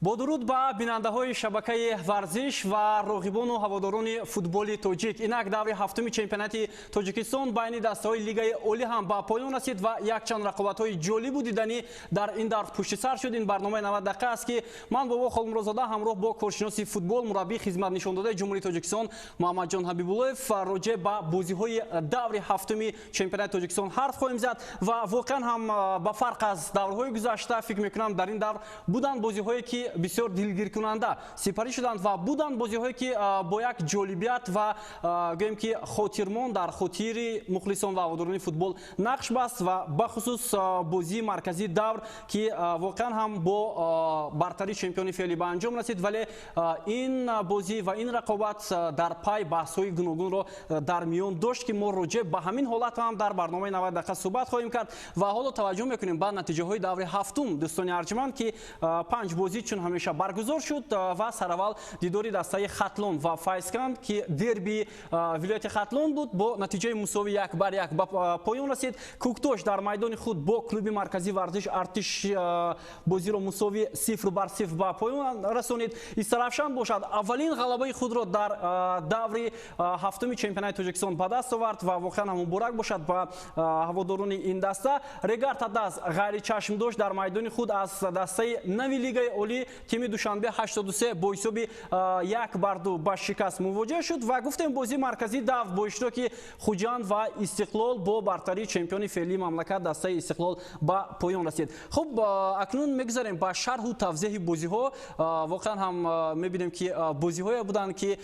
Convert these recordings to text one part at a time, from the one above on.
Бо дуруд ба бинандаҳои шабакаи Варзиш ва роғибону ҳаводорони футболи тоҷик. Инак, даври ҳафтуми чемпионати Тоҷикистон байни дастаҳои Лигаи Олӣ ҳам ба поён расид ва якчанд рақобатҳои ҷолибу диданӣ дар ин давр пушти сар шуд. Ин барномаи 90 дақиқа аст, ки ман, Бобо Холмурозода, ҳамроҳ бо коршиноси футбол, мураббии хизматнишондодаи Ҷумҳурии Тоҷикистон Муҳаммадҷон Ҳабибуллоев роҷеъ ба бозиҳои даври ҳафтуми чемпионати Тоҷикистон ҳарф хоҳем зад. Ва воқеан ҳам, ба фарқ аз даврҳои гузашта, фикр мекунам, дар ин давр буданд бозиҳое, ки бисёр дилгиркунанда сипарӣ шуданд ва буданд бозиҳое, ки бо як ҷолибият ва, гӯем ки, хотирмон дар хотири мухлисон ва ҳаводорони футбол нақш баст. Ва бахусус бозии марказии давр, ки воқеан ҳам бо бартарии чемпиони феълӣ ба анҷом расид, вале ин бозӣ ва ин рақобат дар пай баҳсҳои гуногунро дар миён дошт, ки мо роҷеъ ба ҳамин ҳолат ҳам дар барномаи 90 дақиқа суҳбат хоҳем кард. Ва ҳоло таваҷҷӯҳ мекунем ба натиҷаҳои даври ҳафтум, дӯстони арҷманд, ки панҷ бозӣ чун ҳамеша баргузор шуд. Ва сараввал дидори дастаи Хатлон ва Файзканд, ки дерби вилояти Хатлон буд, бо натиҷаи мусовӣ 1-1 ба поён расид. Кӯктош дар майдони худ бо клуби марказии варзиш Артиш бозиро мусовӣ 0-0 ба поён расонид. Истаравшан бошад, аввалин ғалабаи худро дар даври ҳафтуми чемпионати Тоҷикистон ба даст овард ва воқеан ҳам муборак бошад ба ҳаводорони ин даста. Регар ТадАЗ ғайричашмдошт дар майдони худ аз дастаи нави Лигаи Олӣ, тими Душанбе 83, бо ҳисоби 1-2 ба шикаст мувоҷеҳ шуд. Ва гуфтем, бозии марказии давр бо иштироки Хуҷанд ва Истиқлол бо бартарии чемпиони феълии мамлакат, дастаи Истиқлол, ба поён расид. Хуб, акнун мегузарем ба шарҳу тавзеҳи бозиҳо. Воқеан ҳам мебинем, ки бозиҳое буданд, ки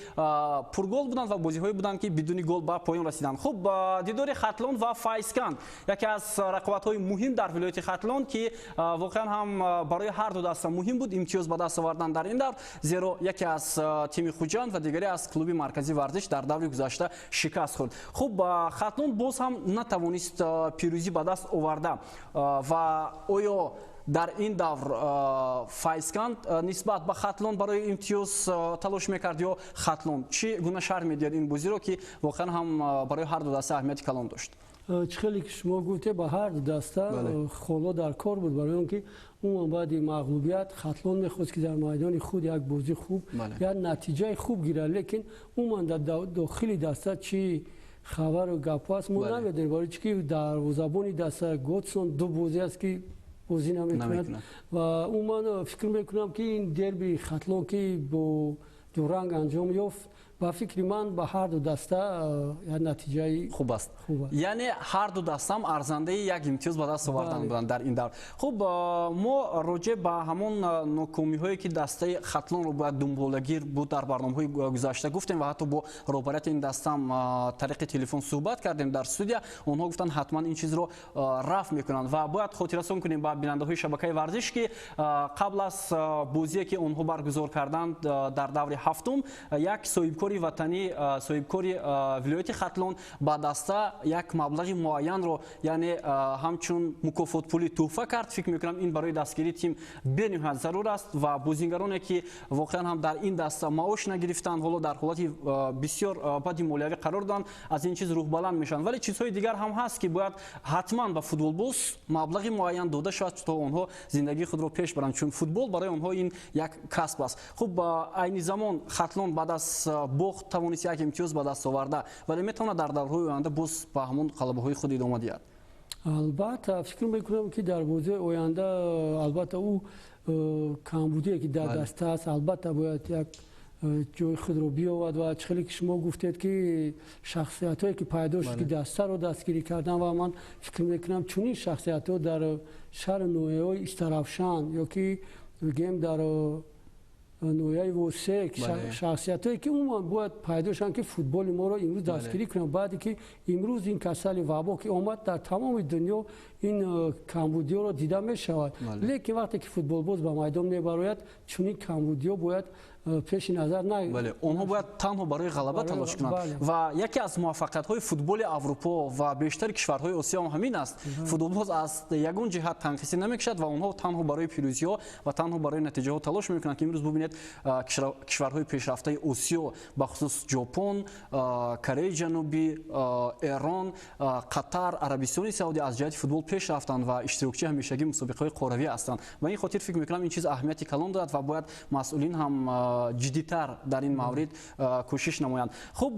пургол буданд, ва бозиҳое буданд, ки бидуни гол ба поён расиданд. Хуб, дидори Хатлон ва Файзканд, яке аз рақобатҳои муҳим дар вилояти Хатлон, ки воқеан ҳам барои ҳар ду даста муҳим буд имтиёз ба даст овардан дар ин давр, зеро яке аз тими Хуҷанд ва дигаре аз клуби марказии варзиш дар даври гузашта шикаст хӯрд. Хуб, Хатлон боз ҳам натавонист пирӯзӣ ба даст оварда. Ва оё дар ин давр Файзканд нисбат ба Хатлон барои имтиёз талош мекард ё Хатлон? Чӣ гуна шарҳ медиҳад ин бозиро, ки воқеан ҳам барои ҳар ду даста аҳамияти калон дошт? Чӣ хеле ки шумо гуфте, ба ҳар ду даста холо дар кор буд, барои он ки умуман баъди мағлубият Хатлон мехост, ки дар майдони худ як бозии хуб, як натиҷаи хуб гирад. Лекин умуман дар дохили даста чӣ хабару гапҳо аст, мо намедонем, барои чӣ ки дарвозабони даста Готсон ду бозӣ аст, ки бозӣ намекунад. Ва умуман фикр мекунам, ки ин дерби Хатлон, ки бо дуранг анҷом ёфт, ба фикри ман, ба ҳар ду даста як натиҷаи хуб аст, яъне ҳар ду дастаам арзандаи як имтиёз ба даст овардан буданд дар ин давр. Хуб, мо роҷеъ ба ҳамон нокомиҳое, ки дастаи Хатлонро бояд дунболагир буд, дар барномаҳои гузашта гуфтем ва ҳатто бо роҳбарияти ин дастаам тариқи телефон суҳбат кардем дар студия. Онҳо гуфтанд, ҳатман ин чизро рафъ мекунанд. Ва бояд хотиррасон кунем ба бинандаҳои шабакаи Варзиш, ки қабл аз бозие, ки онҳо баргузор карданд дар даври ҳафтум, як соҳибкори ватанӣ, соҳибкори вилояти Хатлон, ба даста як маблағи муайянро, яъне ҳамчун мукофотпулӣ, тӯҳфа кард. Фикр мекунам, ин барои дастгирии тим бениҳоят зарур аст ва бозингароне, ки воқеан ҳам дар ин даста маош нагирифтанд, ҳоло дар ҳолати бисёр бади молиявӣ қарор доранд, аз ин чиз рӯҳбаланд мешаванд. Вале чизҳои дигар ҳам ҳаст, ки бояд ҳатман ба футболбоз маблағи муайян дода шавад, то онҳо зиндагии худро пеш баранд, чун футбол барои онҳо ин як касб аст. Хуб, айни замон Хатлон баъд аз бохт тавонист як имтиёз ба даст оварда, вале метавонад дар даврҳои оянда боз ба ҳамон ғалабаҳои худ идома диҳад? Албатта, фикр мекунам, ки дар бозиҳои оянда, албатта, ӯ камбудие, ки дар даста аст, албатта, бояд як ҷои худро биёвад. Ва чӣ хеле ки шумо гуфтед, ки шахсиятҳое, ки пайдо шуд, ки дастаро дастгирӣ кардан, ва ман фикр мекунам, чунин шахсиятҳо дар шаҳру ноҳияҳои Истаравшан ё ки бигем дар ноҳияи Восеъ, шахсиятҳое, ки умуман бояд пайдо шаванд, ки футболи моро имрӯз дастгирӣ кунанд. Баъде ки имрӯз ин касали вабо ки омад, дар тамоми дунё ин камбудиёро дида мешавад. Лекин вақте ки футболбоз ба майдон мебарояд, чунин камбудиё бояд Пеши назар на. Бале, онҳо бояд танҳо барои ғалаба талош кунанд ва яке аз муваффақиятҳои футболи Аврупо ва бештари кишварҳои Осиё ҳам ҳамин аст. Футболбоз аз ягон ҷиҳат танқисӣ намекашад ва онҳо танҳо барои пирӯзиҳо ва танҳо барои натиҷаҳо талош мекунанд, ки имрӯз бубинед, кишварҳои пешрафтаи Осиё, бахусус Ҷопон, Кореяи Ҷанубӣ, Эрон, Қатар, Арабистони Саудӣ аз ҷиҳати футбол пеш рафтанд ва иштирокчии ҳамешагии мусобиқаҳои қорравӣ ҳастанд. Ба ин хотир фикр мекунам, ин чиз аҳамияти калон дорад ва бояд масъулин ҳам ҷиддитар дар ин маврид кӯшиш намоянд. Хуб,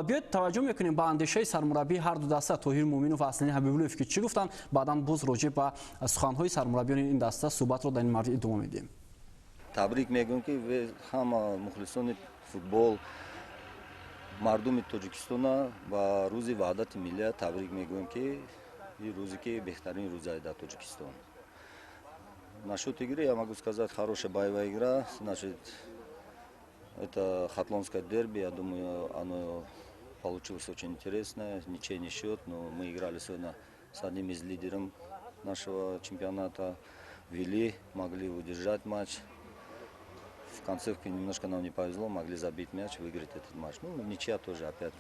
биёед таваҷҷӯҳ мекунем ба андешаи сармураббии ҳарду даста, Тоҳир Муъминов ва Аслини Ҳабибуллоев, ки чӣ гуфтанд. Баъдан боз роҷеъ ба суханҳои сармураббиёни ин даста суҳбатро дар ин маврид идома медиҳем. Табрик мегӯем, ки ҳама мухлисони футбол, мардуми Тоҷикистона ба рӯзи Ваҳдати миллия табрик мегӯем, ки ин рӯзе ки беҳтарин рӯзае дар Тоҷикистон. Насчет игры я могу сказать, хорошая боевая игра. Значит, это хатлонское дерби, я думаю, оно получилось очень интересное, ничейный счет, но мы играли сегодня с одним из лидеров нашего чемпионата, вели, могли удержать матч. В концовке немножко нам не повезло, могли забить мяч, выиграть этот матч. Ну, ничья тоже опять.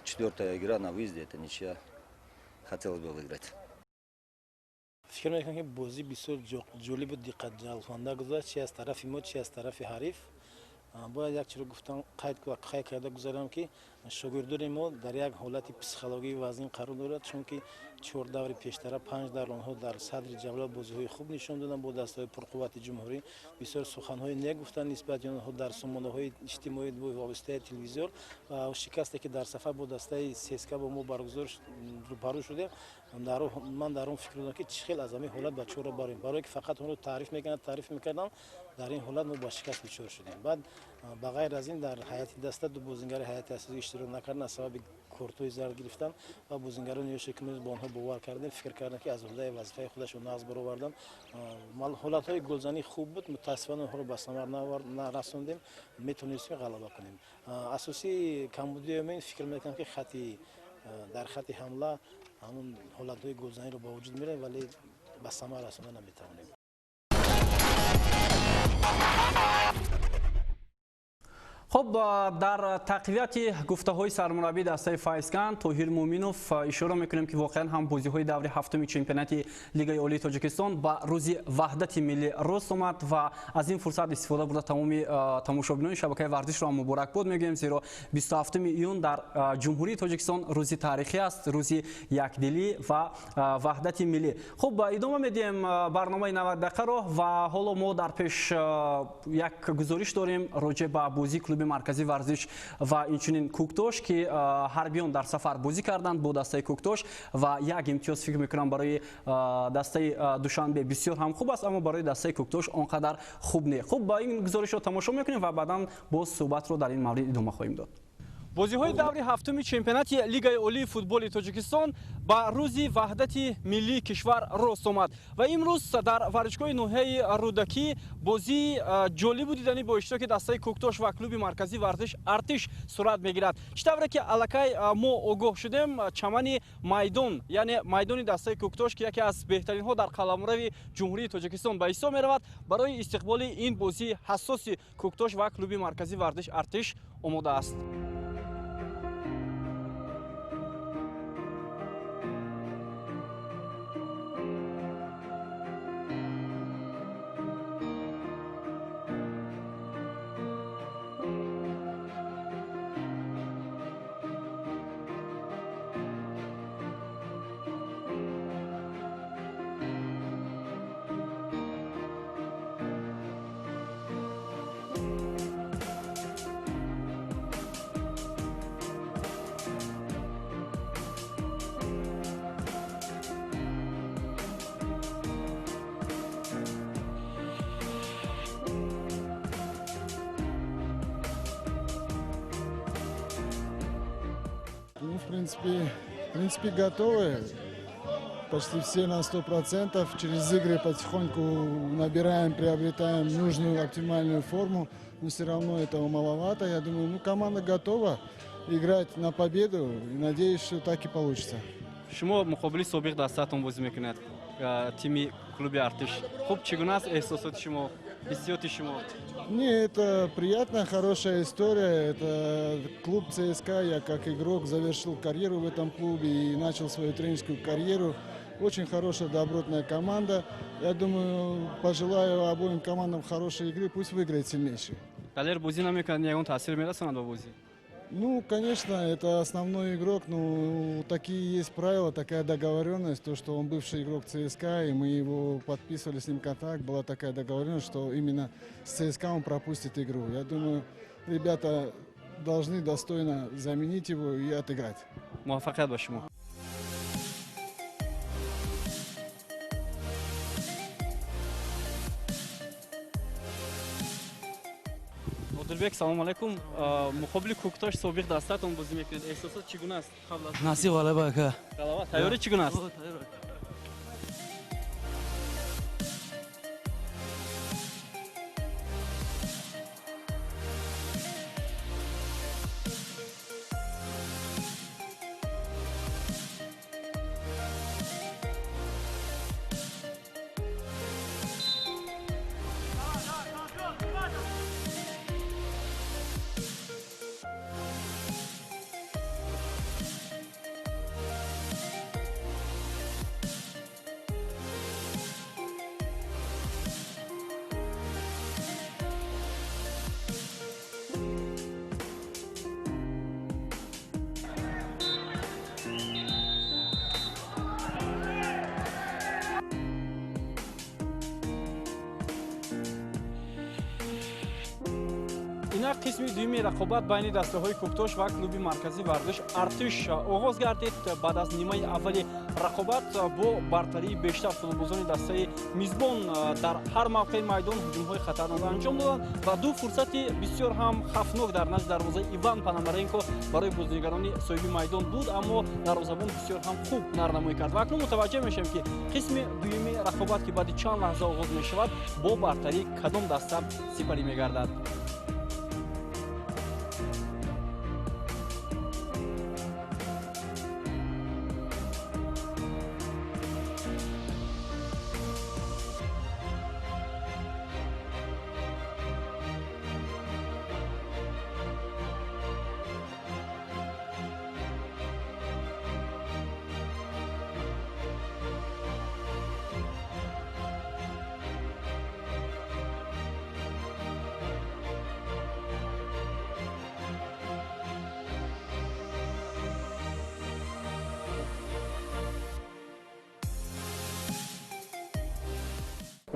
Четвертая игра на выезде, это ничья. Хотелось бы выиграть. Фикр мекунам, ки бозӣ бисёр ҷолибу диққатҷалбкунанда гузашт, чи аз тарафи мо, чи аз тарафи ҳариф. Бояд як чиро гуфтан, қайд карда гузарам, ки шогирдони мо дар як ҳолати психологии вазнин қарор дорад, чунки чор даври пештара, панҷ давр онҳо дар садри ҷадвал бозиҳои хуб нишон доданд бо дастаҳои пурқуввати ҷумҳурӣ. Бисёр суханҳои нек гуфтанд нисбати онҳо дар сомонаҳои иҷтимоӣ, воситаи телевизор. Ва шикасте, ки дар сафар бо дастаи ЦСКА бо мо баргузор рӯбарӯ шудем, ман дар он фикр додам, ки чӣ хел аз ҳамин ҳолат бачаҳоро бароем, барое ки фақат онро таъриф мекунанд, таъриф мекарданд. Дар ин ҳолат мо ба шикаст дучор шудем. Баъд ба ғайр аз ин, дар ҳайати даста ду бозингари ҳайати асосӣ иштирок накарданд аз сабаби кортҳои зард гирифтан ва бозингарони ёше, ки мо бо онҳо бовар кардем, фикр кардем, ки аз уҳдаи вазифаи худашон нағз бароварданд. Ҳолатҳои голзанӣ хуб буд, мутаассифона онҳоро ба самар нарасондем. Метавонистем ғалаба кунем. Асосии камбудии мо, фикр мекунам, ки хати дар хати ҳамла ҳамун ҳолатҳои голзаниро ба вуҷуд меорем, вале ба самар расонда наметавонем. Хуб, дар тақвияти гуфтаҳои сармураббии дастаи Файзканд Тоҳир Муъминов ишора мекунем, ки воқеан ҳам бозиҳои даври ҳафтуми чемпионати Лигаи Олии Тоҷикистон ба рӯзи Ваҳдати миллӣ рост омад ва аз ин фурсат истифода бурда, тамоми тамошобинони шабакаи варзишро ҳам муборакбод мегӯем, зеро 27 июн дар Ҷумҳурии Тоҷикистон рӯзи таърихӣ аст, рӯзи якдилӣ ва ваҳдати миллӣ. Хуб, идома медиҳем барномаи 90 дақиқаро ва ҳоло мо дар пеш як гузориш дорем роҷеъ ба бозии клуби марказии варзиш ва инчунин Куктош, ки ҳарбиён дар сафар бозӣ карданд бо дастаи Куктош ва як имтиёз, фикр мекунам, барои дастаи Душанбе бисёр ҳам хуб аст, аммо барои дастаи Куктош он қадар хуб не. Хуб, ба ин гузоришро тамошо мекунем ва баъдан боз суҳбатро дар ин маврид идома хоҳем дод. Бозиҳои даври ҳафтуми чемпионати Лигаи Олии футболи Тоҷикистон ба рӯзи ваҳдати миллии кишвар рост омад ва имрӯз дар варзишгоҳи ноҳияи Рӯдакӣ бозии ҷолибу диданӣ бо иштироки дастаи Куктош ва клуби марказии варзиш Артиш сурат мегирад. Чӣ тавре ки аллакай мо огоҳ шудем, чамани майдон, яъне майдони дастаи Куктош, ки яке аз беҳтаринҳо дар қаламрави Ҷумҳурии Тоҷикистон ба ҳисоб меравад, барои истиқболи ин бозии ҳассоси Куктош ва клуби марказии варзиш Артиш омода аст. Ну, в принципе, готовы. Почти все на 100%. Через игры потихоньку набираем, приобретаем нужную оптимальную форму. Но все равно этого маловато. Я думаю, ну, команда готова играть на победу. И надеюсь, что так и получится. Шумо муқобили собиқ дастаатон бозӣ мекунед, тими клуби Артиш. Хуб, чӣ гуна аст эҳсосоти шумо? Ҳиссиёти шумо? Не, это приятная, хорошая история. Это клуб ЦСКА. Я как игрок завершил карьеру в этом клубе и начал свою тренерскую карьеру. Очень хорошая, добротная команда. Я думаю, пожелаю обоим командам хорошей игры. Пусть выиграет сильнейший. Далер бозӣ намекунад, ягон таъсир мерасонад ба бозӣ? Ну, конечно, это основной игрок, но такие есть правила, такая договоренность, то, что он бывший игрок ЦСКА, и мы его подписывали с ним контракт, была такая договоренность, что именно с ЦСКА он пропустит игру. Я думаю, ребята должны достойно заменить его и отыграть. Муваффақият ба шумо. Одилбек, салом алайкум. Муқобили Кӯктош, собиқ дастаатон, бозӣ мекунед. Эҳсосот чӣ гуна аст қабл аз Насиб ғалаба, ака. Ғалаба. Тайёрӣ чӣ гуна аст? Инак қисми дуюми рақобат байни дастаҳои Кӯктош ва клуби марказии варзиш Артиш оғоз гардид. Баъд аз нимаи аввали рақобат бо бартарии бештар футболбозони дастаи мизбон дар ҳар мавқеи майдон ҳуҷумҳои хатарнок анҷом доданд ва ду фурсати бисёр ҳам хавфнок дар назди дарвозаи Иван Пономаренко барои бозигарони соҳиби майдон буд, аммо дарвозабон бисёр ҳам хуб нарнамоӣ кард. Ва акнун мутаваҷҷеҳ мешавем, ки қисми дуюми рақобат, ки баъди чанд лаҳза оғоз мешавад, бо бартарии кадом даста сипарӣ мегардад.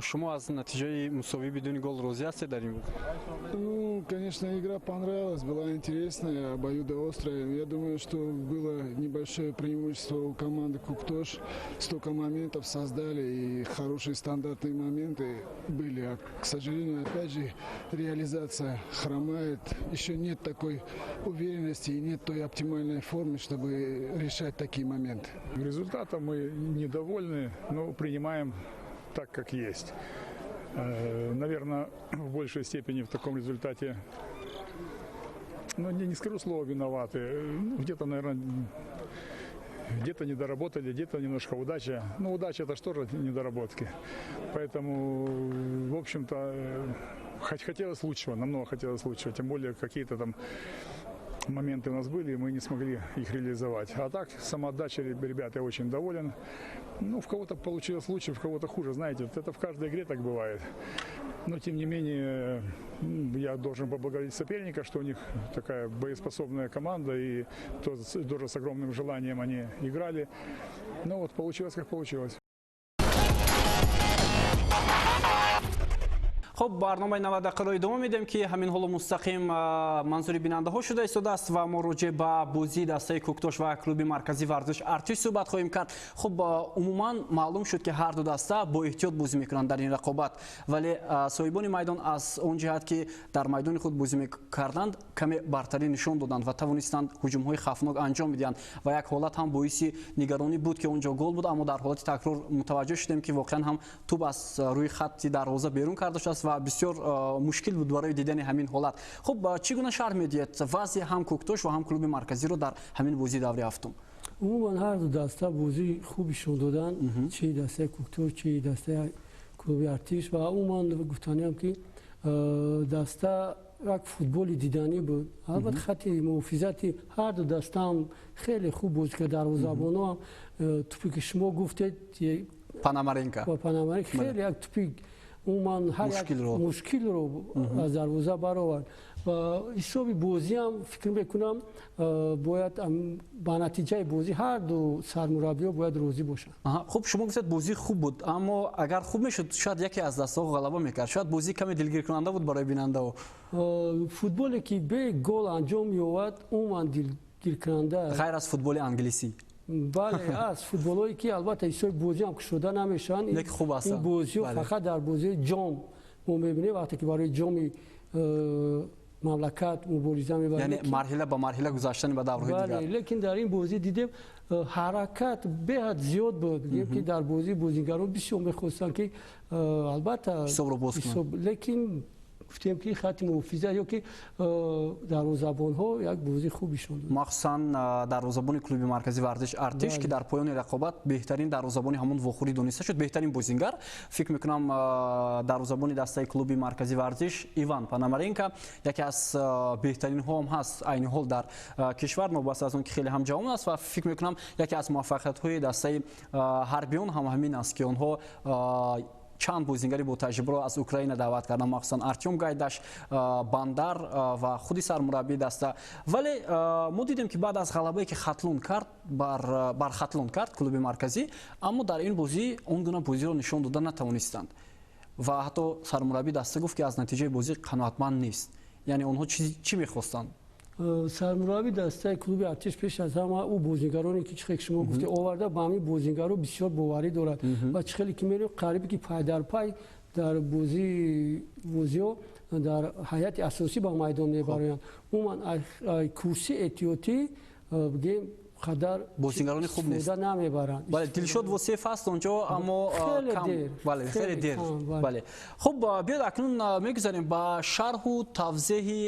Шумо аз натиҷаи мусовӣ бидуни гол розӣ ҳастед дар ин бозӣ? Ну, конечно, игра понравилась, была интересная, обоюдоострая. Я думаю, что было небольшое преимущество у команды Куктош. Столько моментов создали, и хорошие стандартные моменты были. А, к сожалению, опять же, реализация хромает. Еще нет такой уверенности и нет той оптимальной формы, чтобы решать такие моменты. Результатом мы недовольны, но принимаем так, как есть. Наверное, в большей степени в таком результате, ну, не скажу слово виноваты, ну, где-то, наверное, где-то не доработали, где-то немножко удача. Ну, удача — это что же недоработки. Поэтому, в общем-то, хотелось лучшего, намного хотелось лучшего, тем более какие-то там моменты у нас были, и мы не смогли их реализовать. А так, самоотдача ребят, я очень доволен. Ну, в кого-то получилось лучше, в кого-то хуже, знаете, это в каждой игре так бывает. Но, тем не менее, я должен поблагодарить соперника, что у них такая боеспособная команда, и тоже с огромным желанием они играли. Но вот получилось, как получилось. Хуб, барномаи 90 дақиқаро идома медиҳем, ки ҳамин ҳоло мустақим манзури бинандаҳо шуда истодааст ва мо роҷеъ ба бозии дастаи Кӯктош ва клуби марказии варзиш Артиш суҳбат хоҳем кард. Хуб, умуман маълум шуд, ки ҳар ду даста бо эҳтиёт бозӣ мекунанд дар ин рақобат, вале соҳибони майдон аз он ҷиҳат, ки дар майдони худ бозӣ мекарданд, каме бартарӣ нишон доданд ва тавонистанд ҳуҷумҳои хавфнок анҷом бидиҳанд. Ва як ҳолат ҳам боиси нигаронӣ буд, ки он ҷо гол буд, аммо дар ҳолати такрор мутаваҷҷеҳ шудем, ки воқеан ҳам тӯб аз рӯи хатти дарвоза берун карда шудааст ва бисёр мушкил буд барои дидани ҳамин ҳолат. Хуб, чӣ гуна шарҳ медиҳед вазъи ҳам Кӯктош ва ҳам клуби марказиро дар ҳамин бозии даври ҳафтум? Умуман ҳар ду даста бозии хуб нишон доданд, чи дастаи Кӯктош, чи дастаи Клуби Артиш ва умуман гуфтаниам, ки даста як футболи диданӣ буд. Албатта, хати муҳофизати ҳар ду дастаам хеле хуб бозӣ кард. Дарвозабоно ҳам тупе ки шумо гуфтед, Панамаренко, Панамаренко хеле як тупи умуман ҳар як мушкилро аз дарвоза баровард. Ва ҳисоби бозиам, фикр мекунам, бояд ба натиҷаи бозӣ ҳар ду сармураббиҳо бояд розӣ бошанд. Хуб, шумо гуфтед, бозӣ хуб буд, аммо агар хуб мешуд, шояд яке аз дастаҳо ғалаба мекард. Шояд бозӣ каме дилгиркунанда буд барои бинандао. Футболе ки бе гол анҷом меёбад, умуман дилгиркунанда. Ғайр аз футболи англисӣ. Бале, аз футболҳое ки албатта ҳисоби бозиам кушода намешаванд. Лекин хуб ҳастанд. Ин бозиҳо фақат дар бозиҳои ҷом мо мебинем, вақте ки барои ҷоми мамлакат мубориза мебарем. Яъне марҳила ба марҳила гузаштани ба даврҳои дигар. Лекин дар ин бозӣ дидем, ҳаракат беҳад зиёд буд. Бигем ки дар бозӣ бозигарон бисёр мехостанд, ки албатта ҳисобро боз кунанд. Лекин гуфтем, ки хати муҳофизат ё ки дарвозабонҳо як бозии хуб нишон дод. Махсусан дарвозабони клуби марказии варзиш Артиш, ки дар поёни рақобат беҳтарин дарвозабони ҳамон вохӯрӣ дониста шуд, беҳтарин бозингар. Фикр мекунам, дарвозабони дастаи клуби марказии варзиш Иван Пономаренко яке аз беҳтаринҳо ҳам ҳаст айни ҳол дар кишвар, новобаста аз он ки хеле ҳам ҷавон аст. Ва фикр мекунам, яке аз муваффақиятҳои дастаи ҳарбиён ҳам ҳамин аст, ки онҳо чанд бозингари бо таҷрибаро аз Украина даъват карданд, махсусан Артём Гайдаш, Бандар ва худи сармураббии даста. Вале мо дидем, ки баъд аз ғалабае ки Хатлон кард бар Хатлон кард клуби марказӣ, аммо дар ин бозӣ он гуна бозиро нишон дода натавонистанд ва ҳатто сармураббии даста гуфт, ки аз натиҷаи бозӣ қаноатманд нест. Яъне онҳо чӣ мехостанд? Сармурабби дастаи клуби Артиш пеш аз ҳама ӯ бозигароне ки, чӣ хеле шумо гуфте, оварда, ба ҳамин бозигаро бисёр боварӣ дорад. Ва чӣ хеле ки мерем, қарибе ки пайдарпай дар бозиҳо дар ҳайати асосӣ ба майдон мебароянд. Умуман, курсии эҳтиётӣ, бигем, қадар бозингарони хуб нест, намебаранд. Бале, Дилшод Восиф аст онҷо, аммо кам. Бале, хеле дер. Бале, хуб, биёд акнун мегузарем ба шарҳу тавзеҳи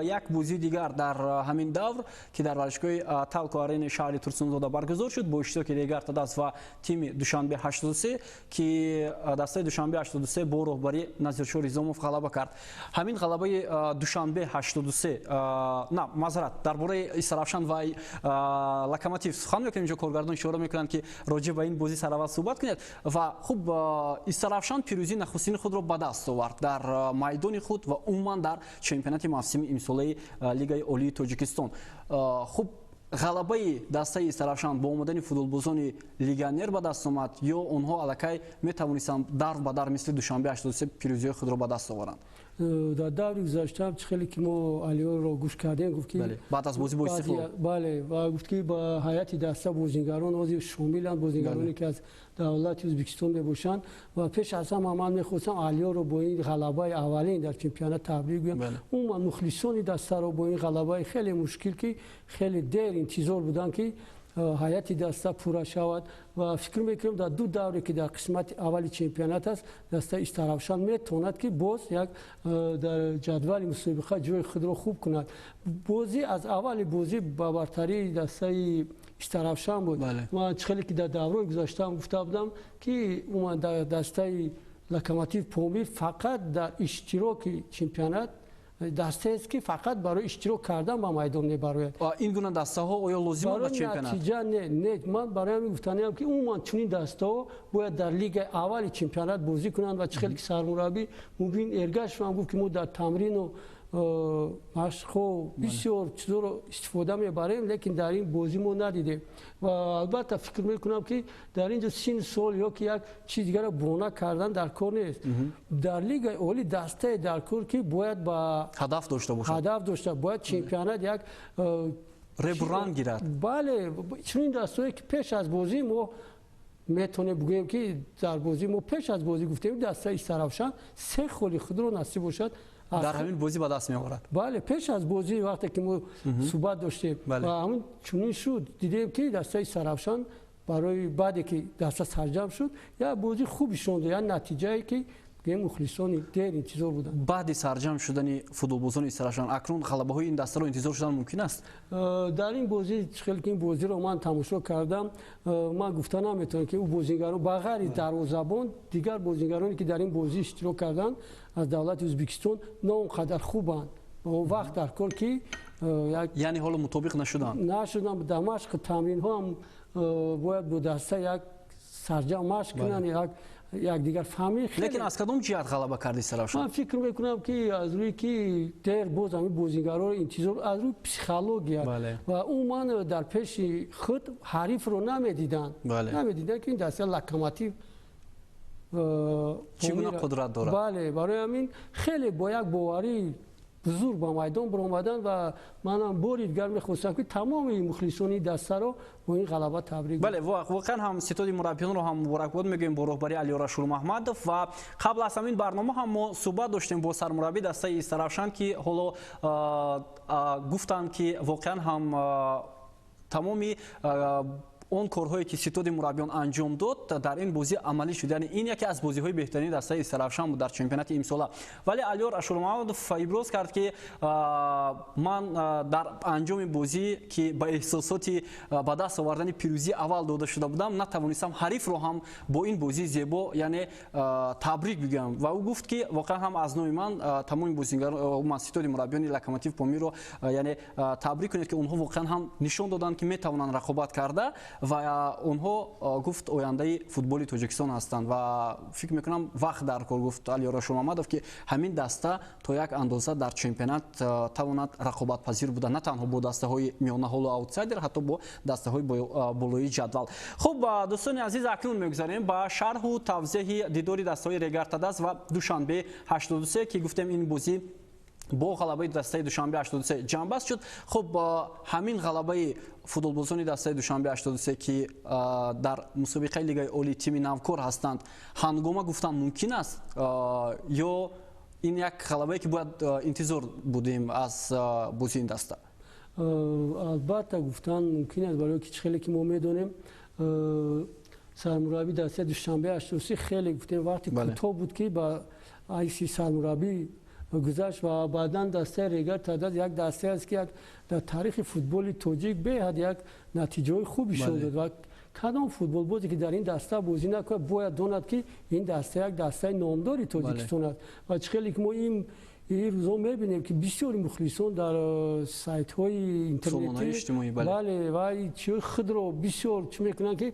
як бозии дигар дар ҳамин давр, ки дар варзишгоҳи Талко Аренаи шаҳри Турсунзода баргузор шуд бо иштироки Регар Тадаз ва тими Душанбе 83, ки дастаи Душанбе 83 бо роҳбарии Назиршоҳ Ризомов ғалаба кард. Ҳамин ғалабаи Душанбе 83, на, маъзарат, дар бораи Истаравшан ва Локомотив сухан мекунем. Инҷо коргардон ишора мекунанд, ки роҷеъ ба ин бозӣ сараввал суҳбат кунед. Ва хуб, Истаравшан пирӯзии нахустини худро ба даст овард дар майдони худ ва умуман дар чемпионати мавсими имсолаи Лигаи Олии Тоҷикистон. Хуб, ғалабаи дастаи Истаравшан бо омадани футболбозони легионер ба даст омад ё онҳо аллакай метавонистанд дар ба дар мисли Душанбе 83 пирӯзиҳои худро ба даст оваранд? Дар даври гузаштаам, чӣ хеле ки мо Алиёрро гӯш кардем, гуфт ки баъд аз бозӣ бо Истиқлол. Бале, ва гуфт, ки ба ҳайати даста бозингарон ҳозир шомиланд, бозингароне ки аз давлати Ӯзбекистон мебошанд. Ва пеш аз ҳама ман мехостам Алиёрро бо ин ғалабаи аввалин дар чемпионат табрик гӯям, умуман мухлисони дастаро бо ин ғалабаи хеле мушкил, ки хеле дер интизор буданд, ки ҳайати даста пурра шавад. Ва фикр мекунам, дар ду давре ки дар қисмати аввали чемпионат аст, дастаи Истаравшан метавонад, ки боз як дар ҷадвали мусобиқа ҷои худро хуб кунад. Бозӣ аз аввали бозӣ ба бартарии дастаи Истаравшан буд. Ман чӣ хеле ки дар даврои гузаштаам гуфта будам, ки умуман дар дастаи Локомотив Помир фақат дар иштироки чемпионат дастаест, ки фақат барои иштирок кардан ба майдон мебарояд. Ин гуна дастаҳо оё лозиманд ба чемпионат? Натиҷа не. Ман барои ҳамин гуфтаниам, ки умуман чунин дастаҳо бояд дар лигаи аввали чемпионат бозӣ кунанд. Ва чӣ хеле ки сармураббӣ Мубин Эргашев ҳам гуфт, ки мо дар тамрину машқҳо бисёр чизоро истифода мебарем, лекин дар ин бозӣ мо надидем. Ва албатта, фикр мекунам, ки дар ин ҷо синну сол ё ки як чиз дигарро бона кардан дар кор нест. Дар лигаи олӣ дастае дар кор, ки бояд ба ҳадаф дошта бошад. Ҳадаф дошта бояд, чемпионат як ребранг гирад. Бале, чунин дастое, ки пеш аз бозӣ мо метавонем бигӯем, ки дар бозӣ мо пеш аз бозӣ гуфтем, дастаи Истаравшан се холи худро, насиб бошад, дар ҳамин бозӣ ба даст меорад. Бале, пеш аз бозӣ, вақте ки мо суҳбат доштем, ва ҳамин чунин шуд. Дидем, ки дастаи Истаравшан барои баъде ки даста сарҷамъ шуд, як бозии хуб нишон дод, як натиҷае ки Мухлисони дер интизор буданд. Баъди сарҷамъ шудани футболбозони Истаравшан акнун ғалабаҳои ин дастаро интизор шудан мумкин аст? Дар ин бозӣ, хеле ки ин бозиро ман тамошо кардам, ман гуфта наметавонам, ки ӯ бозигарон ба ғайри дарвозабон, дигар бозигароне, ки дар ин бозӣ иштирок карданд, аз давлати Ӯзбекистон на он қадар хубанд. Вақт дар кор, ки Яъне ҳоло мутобиқ нашуданд? Нашуданд. Дар машқи тамринҳо ҳам бояд бо даста як сарҷамъ машқ кунанд, як якдигар фаҳмӣ. Лекин аз кадом ҷиҳат ғалаба карди Истаравшан? Ман фикр мекунам, ки аз рӯи ки дер боз ҳамин бозигарро интизор, аз рӯи психология ва умуман дар пеши худ ҳарифро намедиданд, ки ин даста Локомотив чӣ гуна қудрат дорад. Бале, барои ҳамин хеле бо як боварӣ бузург ба майдон баромаданд ва манам бори дигар мехостам, ки тамоми мухлисони дастаро бо ин ғалаба табрик. Бале, воқеан ҳам ситоди мураббиёнро ҳам муборакбод мегӯем бо роҳбарии Алиёр Ашурмаҳмадов. Ва қабл аз ҳамин барнома ҳам мо суҳбат доштем бо сармураббии дастаи Истаравшан, ки ҳоло гуфтанд, ки воқеан ҳам тамоми он корҳое, ки ситоди мураббиён анҷом дод, дар ин бозӣ амалӣ шуд. Яъне ин яке аз бозиҳои беҳтарини дастаи Истаравшан буд дар чемпионати имсола. Вале Алиёр Ашурмаҳмадов иброз кард, ки ман дар анҷоми бозӣ, ки ба эҳсосоти ба даст овардани пирӯзии аввал дода шуда будам, натавонистам ҳарифро ҳам бо ин бозии зебо, яъне табрик бигӯям. Ва ӯ гуфт, ки воқеан ҳам аз номи ман тамоми бозигарон, ситоди мураббиёни Локомотив Помирро, яъне табрик кунед, ки онҳо воқеан ҳам нишон доданд, ки метавонанд рақобат карда, ва онҳо, гуфт, ояндаи футболи Тоҷикистон ҳастанд. Ва фикр мекунам, вақт дар кор, гуфт Алиёр Ашурмаҳмадов, ки ҳамин даста то як андоза дар чемпионат тавонад рақобатпазир буда, на танҳо бо дастаҳои миёнаҳолу аутсайдер, ҳатто бо дастаҳои болои ҷадвал. Хуб, дӯстони азиз, акнун мегузарем ба шарҳу тавзеҳи дидори дастаҳои Регар-ТадАЗ ва Душанбе 83, ки гуфтем, ин бозӣ бо ғалабаи дастаи Душанбе 83 ҷамъбаст шуд. Хуб, ҳамин ғалабаи футболбозони дастаи Душанбе 83, ки дар мусобиқаи Лигаи Олӣ тими навкор ҳастанд, ҳангома гуфтан мумкин аст ё ин як ғалабае, ки бояд интизор будем аз бозии ин даста? Албатта, гуфтан мумкин аст, барои ки хеле ки мо медонем, сармурабби дастаи Душанбе 83 хеле, гуфтем, вақти кӯтоҳ буд, ки ба ҳайси сармураббӣ гузашт. Ва баъдан дастаи Регар ТадАЗ як дастае аст, ки як дар таърихи футболи тоҷик беҳад як натиҷаҳои хуб нишон дод. Ва кадом футболбозе, ки дар ин даста бозӣ накунад, бояд донад, ки ин даста як дастаи номдори Тоҷикистон аст. Ва чӣ хеле ки мо ин рӯзо мебинем, ки бисёри мухлисон дар сайтҳои интернетӣ, бале, ва чиҳои худро бисёр чӣ мекунанд, ки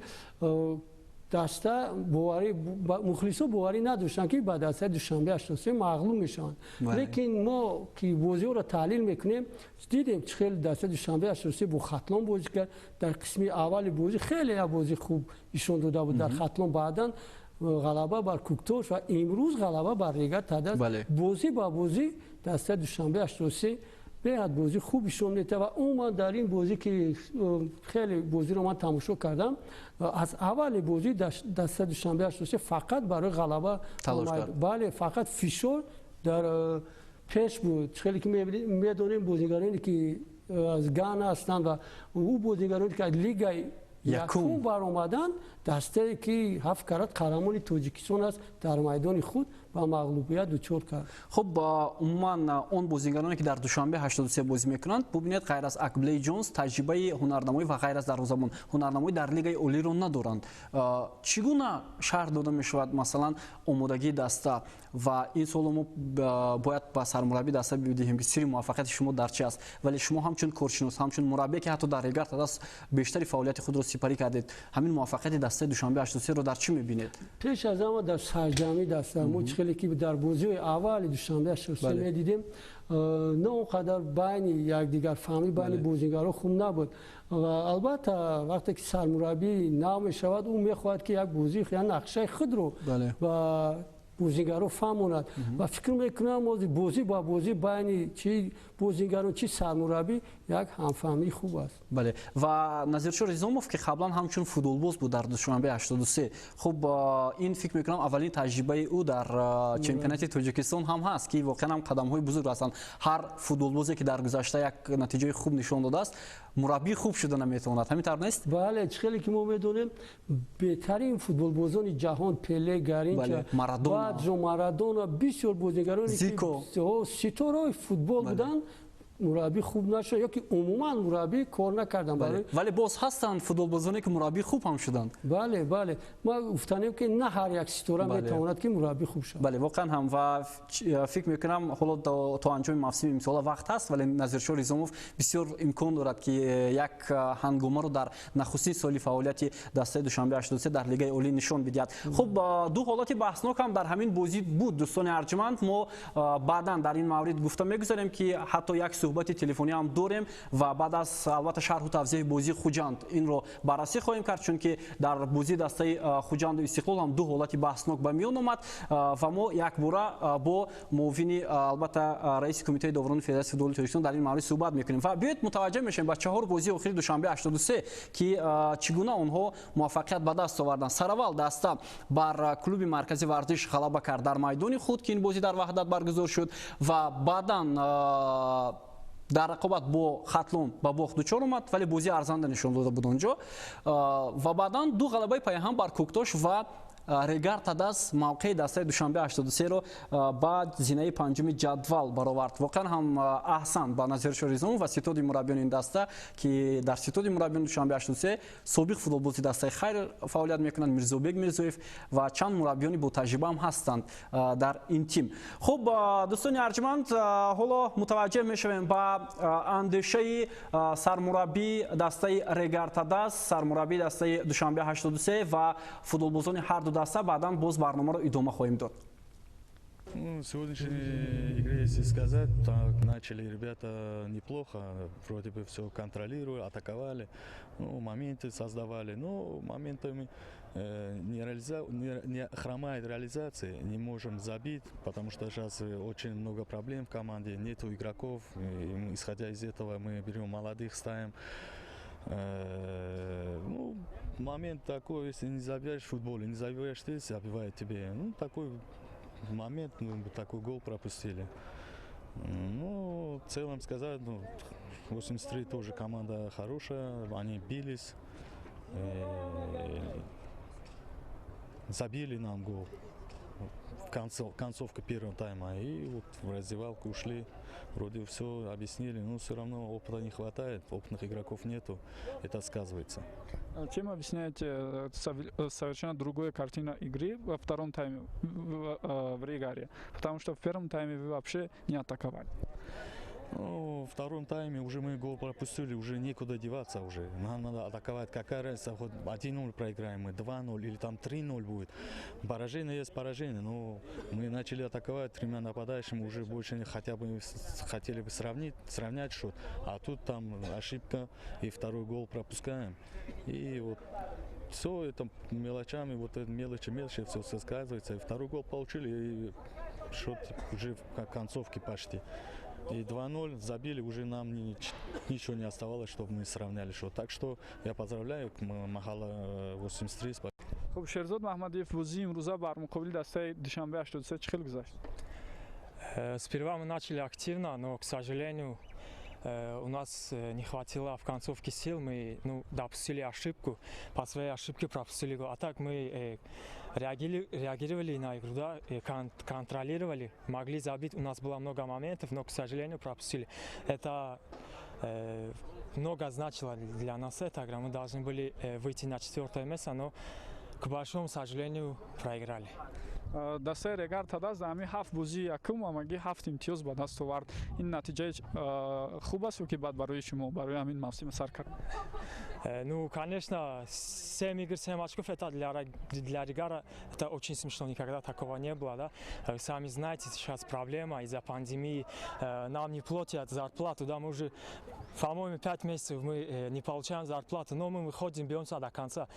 даста боварӣ, мухлисон боварӣ надоштанд, ки ба дастаи Душанбе 83 мағлуб мешаванд. Лекин мо, ки бозиҳоро таҳлил мекунем, дидем, чӣ хеле дастаи Душанбе 83 бо Хатлон бозӣ кард. Дар қисми аввали бозӣ хеле як бозии хуб нишон дода буд дар Хатлон, баъдан ғалаба бар Куктош ва имрӯз ғалаба бар Регар ТадАЗ. Бозӣ ба бозӣ дастаи Душанбе 83 беҳад бозӣ хуб нишон медиҳад. Ва умуман дар ин бозӣ, ки хеле бозиро ман тамошо кардам, аз аввали бозӣ дастаи Душанбе 83 фақат барои ғалаба, бале, фақат фишор дар пеш буд. Хеле ки медонем, бозигароне, ки аз Гана ҳастанд ва ӯ бозигароне, ки аз лигаи якум баромаданд, дастае, ки ҳафт карат қаҳрамони Тоҷикистон аст, дар майдони худ ба мағлубият дучор кард. Хуб, умуман он бозигароне, ки дар Душанбе 83 бозӣ мекунанд, бубинед, ғайр аз Акблей Ҷонс таҷрибаи ҳунарнамоӣ ва ғайр аз дарвозабон ҳунарнамоӣ дар Лигаи Олиро надоранд. Чӣ гуна шарҳ дода мешавад, масалан, омодагии даста? Ва ин суоло мо бояд ба сармураббии даста бидиҳем, ки сирри муваффақияти шумо дар чи аст. Вале шумо ҳамчун коршинос, ҳамчун мураббие, ки ҳатто дар Регар ТадАЗ бештари фаъолияти худро сипарӣ кардед, ҳамин муваффақияти дастаи Душанбе 83-ро дар чӣ мебинед? Пеш аз ҳама дар сарҷамъи даста. Мо чӣ хеле ки дар бозиҳои аввали Душанбе 83 медидем, на он қадар байни якдигарфаҳмӣ байни бозигарҳо хуб набуд. Ва албатта, вақте ки сармураббӣ нав мешавад, ӯ мехоҳад, ки як бозӣ, як нақшаи худро ба бозигарро фаҳмонад. Ва фикр мекунам, бозӣ ба бозӣ байни чи бозигарон, чи сармураббӣ як ҳамфаҳмии хуб аст. Бале, ва Назиршо Ризомов, ки қаблан ҳамчун футболбоз буд дар Душанбе 83, хуб, ин, фикр мекунам, аввалин таҷрибаи ӯ дар чемпионати Тоҷикистон ҳам ҳаст, ки воқеан ҳам қадамҳои бузург ҳастанд. Ҳар футболбозе, ки дар гузашта як натиҷаи хуб нишон додааст, мураббии хуб шуда наметавонад. Ҳамин тавр нест? Бале, чӣ хеле ки мо медонем, беҳтарин футболбозони ҷаҳон, Пеле, Гаринча, Марадона. Баджо, Марадона, бисёр бозигароне ки ситораҳои футбол буданд, мураббӣ хуб нашуд ё ки умуман мураббӣ кор накарданд. Вале боз ҳастанд футболбозоне, ки мураббии хуб ҳам шуданд. Бале, бале, ма гуфтанем, ки на ҳар як ситора метавонад, ки мураббии хуб шавад. Бале, воқеан ҳам, ва фикр мекунам, ҳоло то анҷоми мавсими имсола вақт ҳаст, вале Назиршоҳ Ризомов бисёр имкон дорад, ки як ҳангомаро дар нахустин соли фаъолияти дастаи Душанбе 83 дар Лигаи Олӣ нишон бидиҳад. Хуб, ду ҳолати баҳснок ҳам дар ҳамин бозӣ буд, дӯстони арҷманд. Мо баъдан дар ин маврид гуфта мегузарем, ки ҳатто як суҳбати телефонӣ ҳам дорем ва баъд аз, албатта, шарҳу тавзеҳи бозии Хуҷанд инро баррасӣ хоҳем кард, чунки дар бозии дастаи Хуҷанду Истиқлол ҳам ду ҳолати баҳснок ба миён омад. Ва мо якбора бо муовини, албатта, раиси Кумитаи доварони Федератсияи футболи Тоҷикистон дар ин маврид суҳбат мекунем. Ва биёед, мутаваҷҷеҳ мешавем ба чаҳор бозии охири Душанбе 83, ки чӣ гуна онҳо муваффақият ба даст оварданд. Сараввал даста бар клуби Маркази варзиш ғалаба кард дар майдони худ, ки ин бозӣ дар Ваҳдат баргузор шуд, ва баъдан дар рақобат бо Хатлон ба бохт дучор омад, вале бозии арзанда нишон дода буд онҷо. Ва баъдан ду ғалабаи пайҳам бар Кӯктош ва Регар Тадаз мавқеи дастаи Душанбе 83-ро ба зинаи панҷуми ҷадвал баровард. Воқеан ҳам, аҳсан ба Назиршоҳ Ризомов ва ситоди мураббиёни ин даста, ки дар ситоди мураббиёни Душанбе 83 собиқ футболбози дастаи Хайр фаъолият мекунанд, Мирзобек Мирзоев, ва чанд мураббиёни ботаҷриба ҳам ҳастанд дар ин тим. Хуб, дӯстони арҷманд, ҳоло мутаваҷҷеҳ мешавем ба андешаи сармураббии дастаи Регар Тадаз, сармураббии дастаи Душанбе 83 ва футболбозони ҳар ду даста. Баъдан боз барномаро идома хоҳем дод. Ну, в сегодняшней игре, если сказать, так, начали ребята неплохо, вроде бы все контролировали, атаковали, ну, моменты создавали, но моментами не хромает реализация, не можем забить, потому что сейчас очень много проблем в команде, нету игроков, и, исходя из этого, мы берем молодых, ставим. Ну, момент такой, если не забьешь в футболе, не забиваешь ты, забивает тебе. Ну, такой момент, ну, такой гол пропустили. Ну, в целом сказать, ну, 83 тоже команда хорошая, они бились, забили нам гол в концовка первого тайма. И вот в раздевалку ушли, вроде все объяснили, но все равно опыта не хватает, опытных игроков нету, это сказывается. Чем объясняете совершенно другую картину игры во втором тайме в Регаре? Потому что в первом тайме вы вообще не атаковали. Ну, во втором тайме уже мы гол пропустили, уже некуда деваться уже. Нам надо атаковать. Какая разница, хоть 1-0 проиграем мы, 2-0 или там 3-0 будет. Поражение есть поражение, но мы начали атаковать тремя нападающими, уже больше не хотя бы хотели бы сравнить, сравнять счет. А тут там ошибка, и второй гол пропускаем. И вот все это мелочами, вот это мелочи, мелочи, все сказывается. И второй гол получили, и счет уже в концовке почти. И 2-0 забили, уже нам ничего не оставалось, чтобы мы сравняли счет. Так что я поздравляю Махала 83. Хуб, Шерзод Маҳмадиев, бозии имрӯза бар муқобили дастаи Душанбе 83 чӣ хел гузашт? Сперва мы начали активно, но, к сожалению, у нас не хватило в концовке сил. Мы, ну, допустили ошибку, по своей ошибке пропустили гол. А так мы реагировали на игру, да, контролировали, могли забить. У нас было много моментов, но, к сожалению, пропустили. Это много значило для нас эта игра. Мы должны были выйти на четвертое место, но, к большому сожалению, проиграли. Дастаи Регар Тадаз дар ҳамин ҳафт бозии якум ҳамагӣ ҳафт имтиёз ба даст овард. Ин натиҷаи хуб аст ё ки бад барои шумо, барои ҳамин мавсими сар кард? Ну, конечно, 7 игр, 7 очков, это для Регара это очень смешно, никогда такого не было, да. Сами знаете, сейчас проблема из-за пандемии, нам не платят зарплату, да, мы уже, по-моему, 5 месяцев мы не получаем зарплату, но мы выходим, бьемся до конца.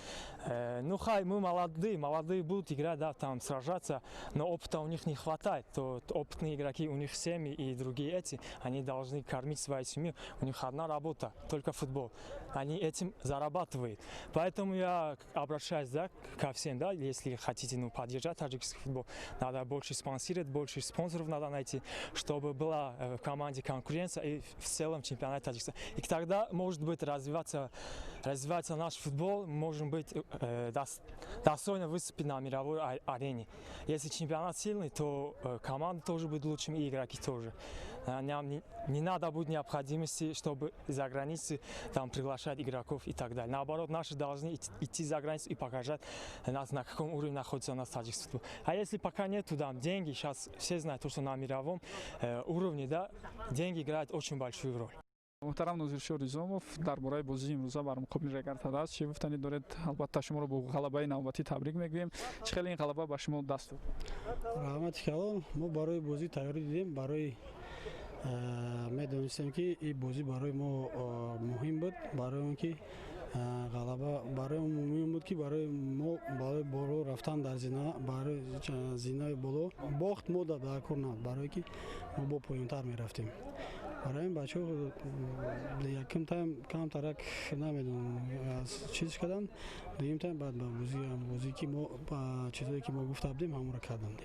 Ну, хай, мы молодые, молодые будут играть, да, там, сражаться, но опыта у них не хватает. То опытные игроки, у них семьи и другие эти, они должны кормить свою семью, у них одна работа, только футбол. Они этим зарабатывает. Поэтому я обращаюсь, да, ко всем, да, если хотите, ну, поддержать таджикский футбол, надо больше спонсировать, больше спонсоров надо найти, чтобы была в команде конкуренция и в целом чемпионат Таджикистана. И тогда, может быть, развиваться наш футбол, можем быть достойно выступить на мировой арене. Если чемпионат сильный, то команда тоже будет лучшими, и игроки тоже. Нам не надо будет необходимости, чтобы за границей там приглашать игроков и так далее. Наоборот, наши должны идти за границу и показать нас, на каком уровне находится у нас таджикский футбол. А если пока нету там деньги, сейчас все знают, то, что на мировом уровне, да, деньги играют очень большую роль. Муҳтарам Нозиршо Ризомов, дар бораи бозии имрӯза бар муқобили Регар ТадАЗ чӣ гуфтанӣ доред? Албатта, шуморо бо ғалабаи навбатӣ табрик мегӯем. Чӣ хеле ин ғалаба ба шумо даст дод? Раҳмати калон. Мо барои бозӣ тайёрӣ дидем, барои медонистем, ки ин бозӣ барои мо муҳим буд, барои он ки ғалаба барои муҳим буд, ки барои мо барои боло рафтан дар зина, барои зинаи боло. Бохт мо дар кор набуд, барое ки мо бо поёнтар мерафтем. Барои ин бачаҳо якум тайм камтарак, намедонам, чиз карданд, дуюм тайм баъд ба бозӣ, ки мо чизое ки мо гуфта будем, ҳамонро карданд.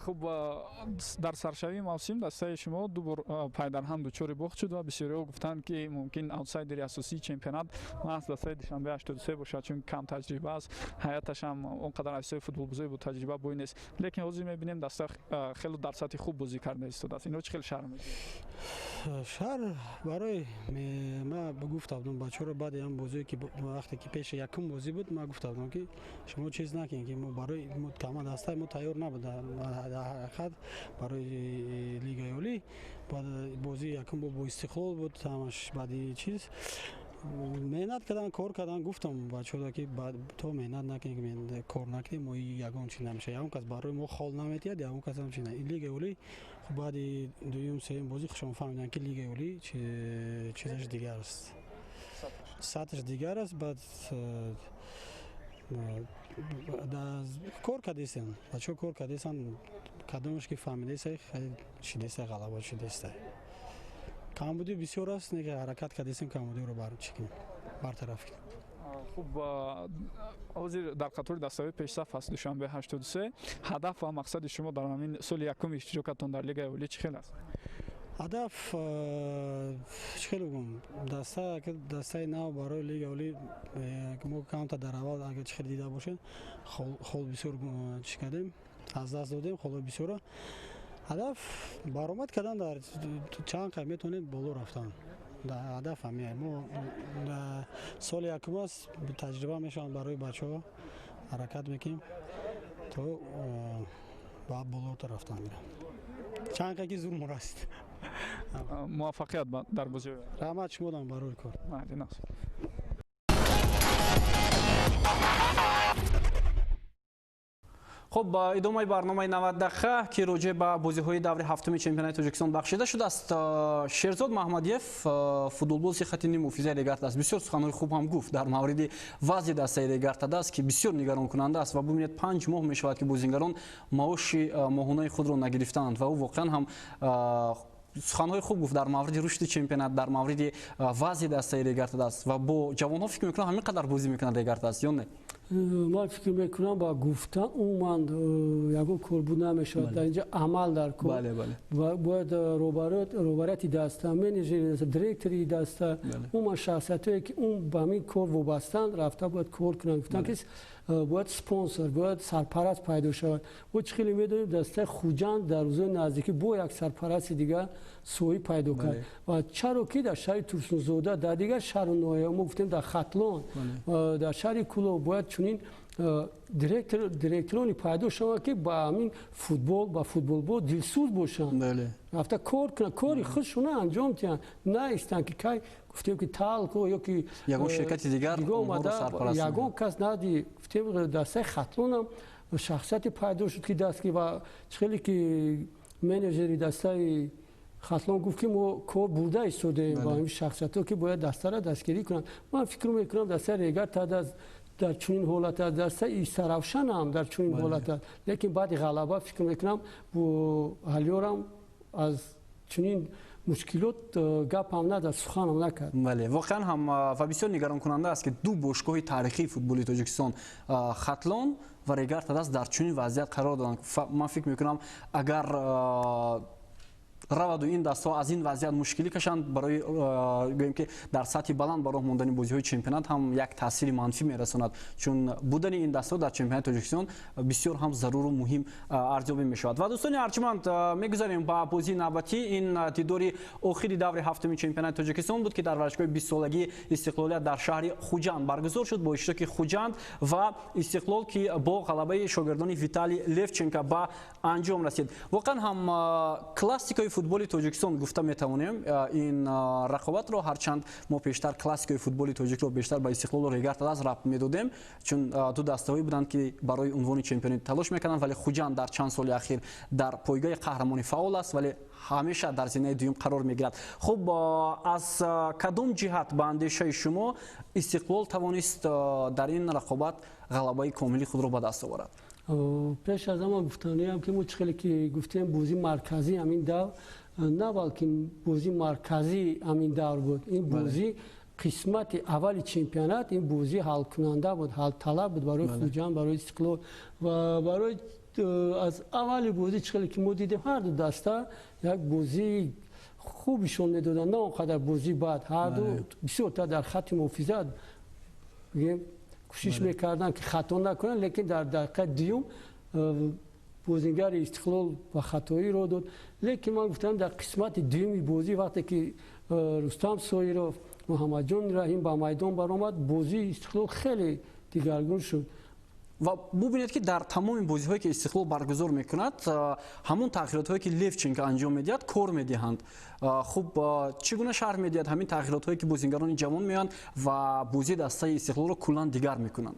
Хуб, дар саршавии мавсим дастаи шумо ду бор пайдарҳам дучори бохт шуд ва бисёриҳо гуфтанд, ки мумкин аутсайдери асосии чемпионат маҳз дастаи Душанбе 83 бошад, чун кам таҷриба аст, ҳайаташ ҳам он қадар аз ҳисоби футболбозои бо таҷриба бой нест. Лекин ҳозир мебинем, даста хеле дар сатҳи хуб бозӣ карда истодааст. Инро чӣ хел шарҳ медиҳед? Шарҳ барои ма гуфта будам бачаҳоро баъди ҳам бозие, ки вақте ки пеши якум бозӣ буд, ма гуфта будам, ки шумо чиз накунед, ки мо барои кама дастаи мо тайёр набуд дар ҳақиқат барои Лигаи Олӣ. Баъд бозии якум бо Истиқлол буд, ҳамаш баъди чиз меҳнат кардан, кор кардан. Гуфтам бачаҳода, ки то меҳнат накунем, кор накунем, мо ягон чи намешавад, ягон кас барои мо хол наметиҳад, ягон кас ҳам чи. Лигаи Олӣ баъди дуюм, сеюм бозӣ хушон фаҳмиданд, ки Лигаи Олӣ чизаш дигар аст, сатҳаш дигар аст. Баъд кор кардестем, бачаҳо кор кардестанд, кадомаш ки фаҳмидеста, шидеста, ғалаба шидеста. Камбудӣ бисёр аст, неки ҳаракат кардестем, камбудиро чӣ кунем, бартараф кунем. Хуб, ҳозир дар қатори дастаҳои пешсаф аст Душанбе 83. Ҳадаф ва мақсади шумо дар ҳамин соли якуми иштирокатон дар Лигаи Олӣ чӣ хел аст? Ҳадаф чӣ хел бигӯм, даста дастаи нав барои Лигаи Олӣ мо камта дар аввал, агар чӣ хел дида бошед, хол бисёр чӣ кардем, аз даст додем холҳои бисёрро. Ҳадаф баромад кардан, дар чанд қай метавонем боло рафтан, ҳадаф ҳамин. Мо соли якум аст, таҷриба мешаванд барои бачаҳо, ҳаракат мекунем то ба болотар рафтан гирам, чанд қай ки зур мо расид. Муваффақият дар бозӣ. Раҳмат шумодам барои кор. Хуб, ба идомаи барномаи 90 дақиқа, ки роҷеъ ба бозиҳои даври ҳафтуми чемпионати Тоҷикистон бахшида шудааст. Шерзод Маҳмадиев, футболбози хати ниммуҳофизаи Регар ТадАЗ, бисёр суханҳои хуб ҳам гуфт дар мавриди вазъи дастаи Регар ТадАЗ, ки бисёр нигаронкунанда аст. Ва бубинед, 5 моҳ мешавад, ки бозингарон маоши моҳонаи худро нагирифтаанд. Ва ӯ воқеан ҳам суханҳои хуб гуфт дар мавриди рушди чемпионат, дар мавриди вазъи дастаи Регар ТадАЗ. Ва бо ҷавонҳо, фикр мекунам, ҳамин қадар бозӣ мекунад Регар ТадАЗ ё не? Ман фикр мекунам, ба гуфтан умуман ягон корбуд намешавад, дар инҷа амал дар кор. Бояд роҳбарияти даста, менеҷери даста, директори даста, умуман шахсиятое, ки ун ба ҳамин кор вобастанд, рафта бояд кор кунанд. Гуфтанд, ки бояд спонсор, бояд сарпараст пайдо шавад. Мо чӣ хеле медонем, дастаи Хуҷанд дар рӯзои наздикӣ бо як сарпарасти дигар соҳиб пайдо кард. Ва чаро ки дар шаҳри Турсунзода, дар дигар шаҳру ноҳия, мо гуфтем, дар Хатлон, дар шаҳри Кӯлоб бояд чунин директороне пайдо шаванд, ки ба ҳамин футбол, ба футболбоз дилсӯз бошанд, рафта кор кунанд, кори худшона анҷом диҳанд, наистанд, ки кай гуфтем, ки Талко ё ки ягон ширкати дигар. Омада, ягон кас нади. Гуфтем, дастаи Хатлонам шахсияте пайдо шуд, ки даст ва хеле ки менеҷери дастаи Хатлон гуфт, ки мо кор бурда истодаем ба ҳамин шахсиятҳо, ки бояд дастаро дастгирӣ кунанд. Ман фикр мекунам, дастаи Регар ТадАЗ дар чунин ҳолат аст, дастаи Истаравшан ҳам дар чунин ҳолат аст, лекин баъди ғалаба, фикр мекунам, ҳалёрам аз чунин Мушкилот гап ҳам надад, суханам накард. Бале, воқеан ҳам ва бисёр нигаронкунанда аст, ки ду бошгоҳи таърихии футболи Тоҷикистон, Хатлон ва Регар Тадаз, дар чунин вазъият қарор доданд. Ман фикр мекунам, агар раваду ин дастҳо аз ин вазъият мушкилӣ кашанд, барои гӯем ки дар сатҳи баланд ба роҳ мондани бозиҳои чемпионат ҳам як таъсири манфӣ мерасонад, чун будани ин дастҳо дар чемпионати Тоҷикистон бисёр ҳам заруру муҳим арзёбӣ мешавад. Ва дӯстони арҷманд, мегузарем ба бозии навбатӣ. Ин дидори охири даври ҳафтуми чемпионати Тоҷикистон буд, ки дар варзишгоҳи бистсолагии истиқлолият дар шаҳри Хуҷанд баргузор шуд бо иштироки Хуҷанд ва Истиқлол, ки бо ғалабаи шогирдони Виталий Левченко ба анҷом расид. Воқеан ҳам классикаи футболи Тоҷикистон гуфта метавонем ин рақобатро, ҳарчанд мо пештар классикаи футболи тоҷикро бештар ба Истиқлолу Регар Тадаз рабт медодем, чун ду дастаҳое буданд, ки барои унвони чемпионӣ талош мекарданд, вале Хуҷанд дар чанд соли ахир дар пойгоҳи қаҳрамонӣ фаъол аст, вале ҳамеша дар зинаи дуюм қарор мегирад. Хуб, аз кадом ҷиҳат ба андешаи шумо Истиқлол тавонист дар ин рақобат ғалабаи комили худро ба даст оварад? Пеш аз ҳама гуфтаниам, ки мо чӣ хеле ки гуфтем, бозии марказии ҳамин давр на, балки бозии марказии ҳамин давр буд. Ин бозӣ қисмати аввали чемпионат, ин бозӣ ҳалкунанда буд, ҳалталаб буд барои Хуҷанд, барои Истиқлол. Ва барои аз аввали бозӣ чӣ хеле ки мо дидем, ҳар ду даста як бозии хубишон медоданд, на он қадар бозии бад. Ҳарду бисёртар дар хатти муҳофизат кӯшиш мекарданд, ки хато накунанд, лекин дар дақиқаи дуюм бозингари Истиқлол ба хатоӣ роҳ дод. Лекин ман гуфтам, дар қисмати дуюми бозӣ, вақте ки Рустам Соиров, Муҳаммадҷон Раҳим ба майдон баромад, бозии Истиқлол хеле дигаргун шуд. Ва бубинед, ки дар тамоми бозиҳое, ки Истиқлол баргузор мекунад, ҳамон тағйиротҳое, ки Левченко анҷом медиҳад, кор медиҳанд. Хуб, чӣ гуна шарҳ медиҳад ҳамин тағйиротҳое, ки бозингарони ҷавон меоянд ва бозии дастаи Истиқлолро куллан дигар мекунанд?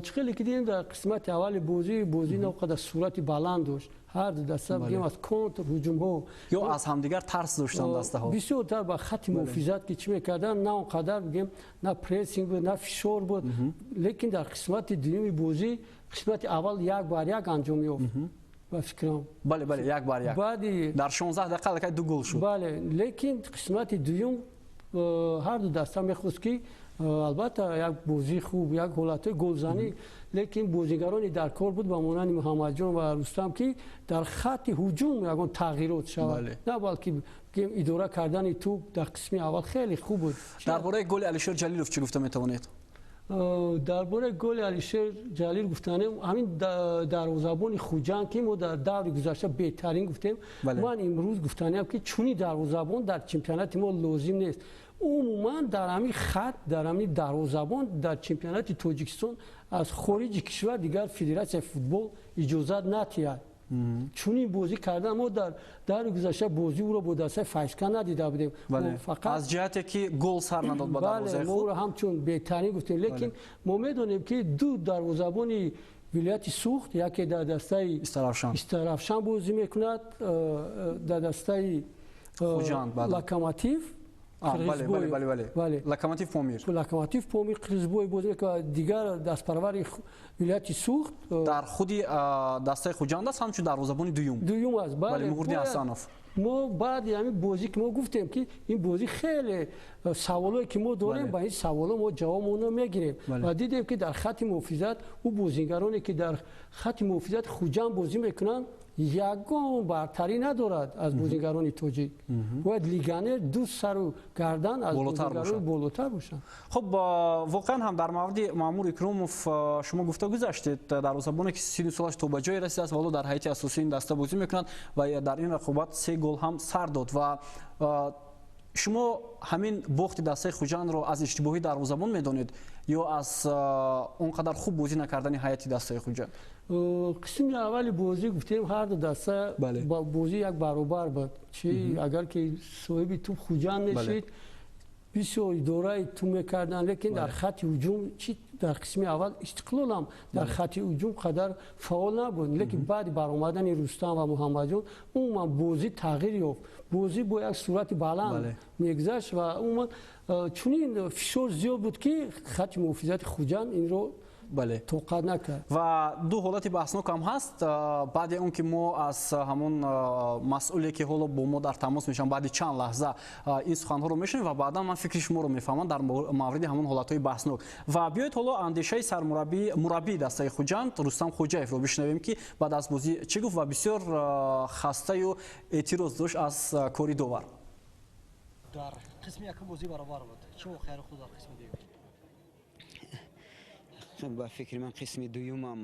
Чӣ хеле ки дидем, дар қисмати аввали бозӣ, бозӣ на қадар суръати баланд дошт. Ҳар ду даста, бигем, аз контр ҳуҷумҳо ё аз ҳамдигар тарс доштанд дастаҳо. Бисёртар ба хатти муҳофизат ки чӣ мекарданд, на он қадар, бигем, на прессинг буд, на фишор буд. Лекин дар қисмати дуюми бозӣ, қисмати аввал як бар як анҷом ёфт, ба фикрам. Бале, як бар як. Баъди дар 16 дақиқа аллакай ду гол шуд. Бале, лекин қисмати дуюм ҳар ду даста мехост, ки албатта як бозии хуб, як ҳолатҳои голзанӣ, лекин бозигарони дар кор буд ба монанди Муҳаммадҷон ва Рустам, ки дар хатти ҳуҷум ягон тағйирот шавад, на балки идора кардани тӯб дар қисми аввал хеле хуб буд. Дар бораи голи Алишер Ҷалилов чӣ гуфта метавонед? Дар бораи голи Алишер Ҷалил гуфтанем, ҳамин дарвозабони Хуҷанд, ки мо дар даври гузашта беҳтарин гуфтем, ман имрӯз гуфтаниам, ки чунин дарвозабон дар чемпионати мо лозим нест. Умуман дар ҳамин хат, дар ҳамин дарвозабон дар чемпионати Тоҷикистон аз хориҷи кишвар дигар федератсияи футбол иҷозат натиҳад. Чунин бозӣ кардан, мо дар даври гузашта бозии ӯро бо дастаи Файзканд надида будем. Фақат аз ҷиҳате ки гол сар надод ба дарвозаи худ. Мо ӯро ҳамчун беҳтарин гуфтем, лекин мо медонем, ки ду дарвозабони вилояти Суғд, яке дар дастаи Истаравшан бозӣ мекунад, дар дастаи Локомотив. Бале, Локомотив Помир. Локомотив Помир Қирғизбой бозӣ мекунад, дигар дастпарвари вилояти Суғд дар худи дастаи Хуҷанд аст, ҳамчун дарвозабони дуюм. Дуюм аст, бале, Муҳурдин Ҳасанов. Мо баъди ҳамин бозӣ ки мо гуфтем, ки ин бозӣ хеле саволое ки мо дорем, ба ин саволо мо ҷавобонро мегирем, ва дидем, ки дар хатти муҳофизат ӯ бозингароне, ки дар хатти муҳофизати Хуҷанд бозӣ мекунанд, ягон бартарӣ надорад аз бозингарони тоҷик. Бояд легионер ду сару гардан аз бозингарони болотар бошанд. Хуб, воқеан ҳам дар мавриди Маъмур Икромов шумо гуфта гузаштед, дарвозабоне, ки сину солаш то ба ҷое расидааст ва ҳоло дар ҳайати асосии ин даста бозӣ мекунад ва дар ин рақобат се гол ҳам сар дод. Ва шумо ҳамин бохти дастаи Хуҷандро аз иштибоҳи дарвозабон медонед ё аз он қадар хуб бозӣ накардани ҳайати дастаи Хуҷанд? Қисми аввали бозӣ, гуфтем, ҳар ду даста бозӣ як баробар буд. Чи агар ки соҳиби тӯб Хуҷанд мешид, бисёр идораи тӯб мекарданд, лекин дар хатти ҳуҷум чи Дар қисми аввал Истиқлол ҳам дар хати ҳуҷум қадар фаъол набуд, лекин баъди баромадани Рустам ва Муҳаммадҷон умуман бозӣ тағйир ёфт. Бозӣ бо як суръати баланд мегузашт ва умуман чунин фишор зиёд буд, ки хати муҳофизати Хуҷанд инро тоқат накард. Ва ду ҳолати баҳснок ҳам ҳаст. Баъди он ки мо аз ҳамон масъуле, ки ҳоло бо мо дар тамос мешаванд, баъди чанд лаҳза ин суханҳоро мешунавем ва баъдан ман фикри шуморо мефаҳмам дар мавриди ҳамон ҳолатҳои баҳснок. Ва биёед, ҳоло андешаи сармураббии мураббии дастаи Хуҷанд Рустам Хоҷаевро бишнавем, ки баъд аз бозӣ чӣ гуфт ва бисёр хастаю эътироз дошт аз кори довар. Дар қисми якум бозӣ баробар буд. Чӣ воқеа рух дод дар қисми дуюм? Ба фикри ман, қисми дуюмам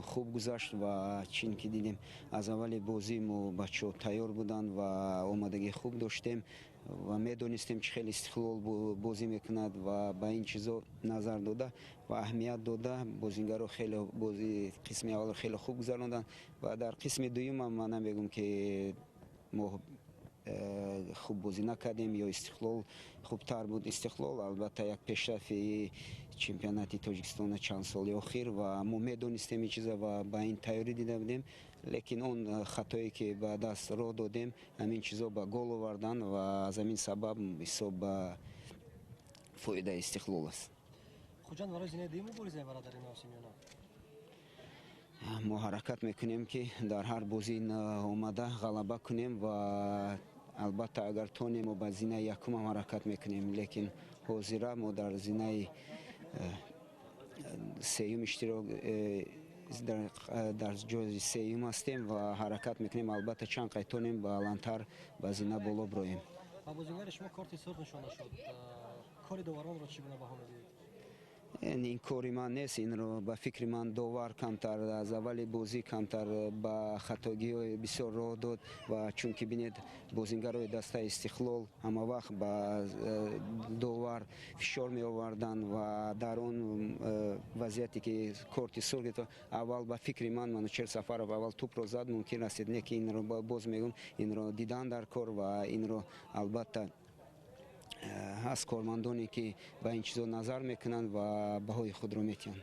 хуб гузашт ва чин ки дидем, аз аввали бозӣ мо бачаҳо тайёр буданд ва омодагии хуб доштем ва медонистем, чӣ хел Истиқлол бозӣ мекунад ва ба ин чизо назар дода ва аҳамият дода, бозингаро хеле бози қисми аввалро хеле хуб гузаронданд ва дар қисми дуюмам ман намегӯм, ки мо хуб бозӣ накардем ё Истиқлол хубтар буд. Истиқлол, албатта, як пешрафи чемпионати Тоҷикистона чанд соли охир ва мо медонистем ин чиза ва ба ин тайёрӣ дида будем, лекин он хатое, ки ба даст роҳ додем, ҳамин чизо ба гол овардан ва аз ҳамин сабаб ҳисоб ба фоидаи Истиқлол аст. Хуҷанд барои зинаи дуюм мубориза мебарад дар ин мавсим ё на? Мо ҳаракат мекунем, ки дар ҳар бозӣ омада ғалаба кунем ва албатта, агар тонем, мо ба зинаи якумам ҳаракат мекунем, лекин ҳозира мо дар зинаи сеюм иштирок, дар ҷои сеюм ҳастем ва ҳаракат мекунем, албатта, чанд қай тонем, баландтар ба зина боло бироем. Ба бозингари шумо корти сурх нишонда шуд. Кори доваронро чӣ гуна баҳо медиҳед? Ин кори ман нест. Инро, ба фикри ман, довар камтар аз аввали бозӣ камтар ба хатогиҳои бисёр роҳ дод ва чунки бинед, бозингарои дастаи Истиқлол ҳама вақт ба довар фишор меоварданд ва дар он вазъияте, ки корти сурх гирифт, аввал, ба фикри ман, Манучер Сафаров аввал тӯпро зад, мумкин расид, не ки инро, боз мегӯм, инро дидан дар кор ва инро, албатта, ҳаст кормандоне, ки ба ин чизо назар мекунанд ва баҳои худро метиҳанд.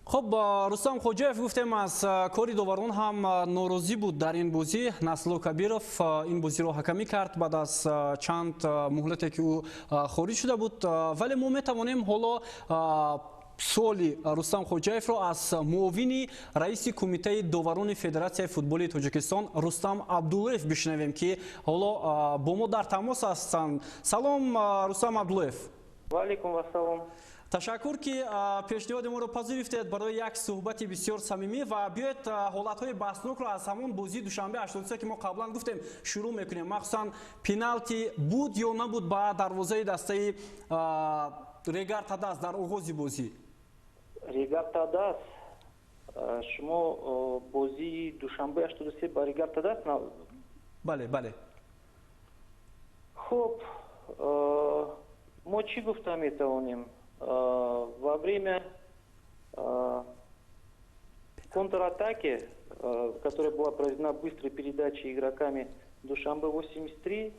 Хуб, Рустам Хоҷаев, гуфтем, аз кори доварон ҳам норозӣ буд дар ин бозӣ. Насло Кабиров ин бозиро ҳакамӣ кард баъд аз чанд муҳлате, ки ӯ хориҷ шуда буд, вале мо метавонем ҳоло суоли Рустам Хоҷаевро аз муовини раиси Кумитаи доварони Федератсияи футболи Тоҷикистон Рустам Абдуллоев бишнавем, ки ҳоло бо мо дар тамос ҳастанд. Салом, Рустам Абдуллоев. Ваалейкум ассалом. Ташаккур, ки пешниҳоди моро пазируфтед барои як суҳбати бисёр самимӣ. Ва биёед, ҳолатҳои баҳснокро аз ҳамон бозии Душанбе 83, ки мо қаблан гуфтем, шурӯъ мекунем. Махсусан пеналти буд ё набуд ба дарвозаи дастаи Регар Тадаз дар оғози бозӣ? Регар Тадаз, шумо бозии Душанбе 83 ба Регар Тадаз? Бале. Хуб, мо чӣ гуфта метавонем? Во время контратаки, которая была проведена быстрой передачей игроками Душанбе 83,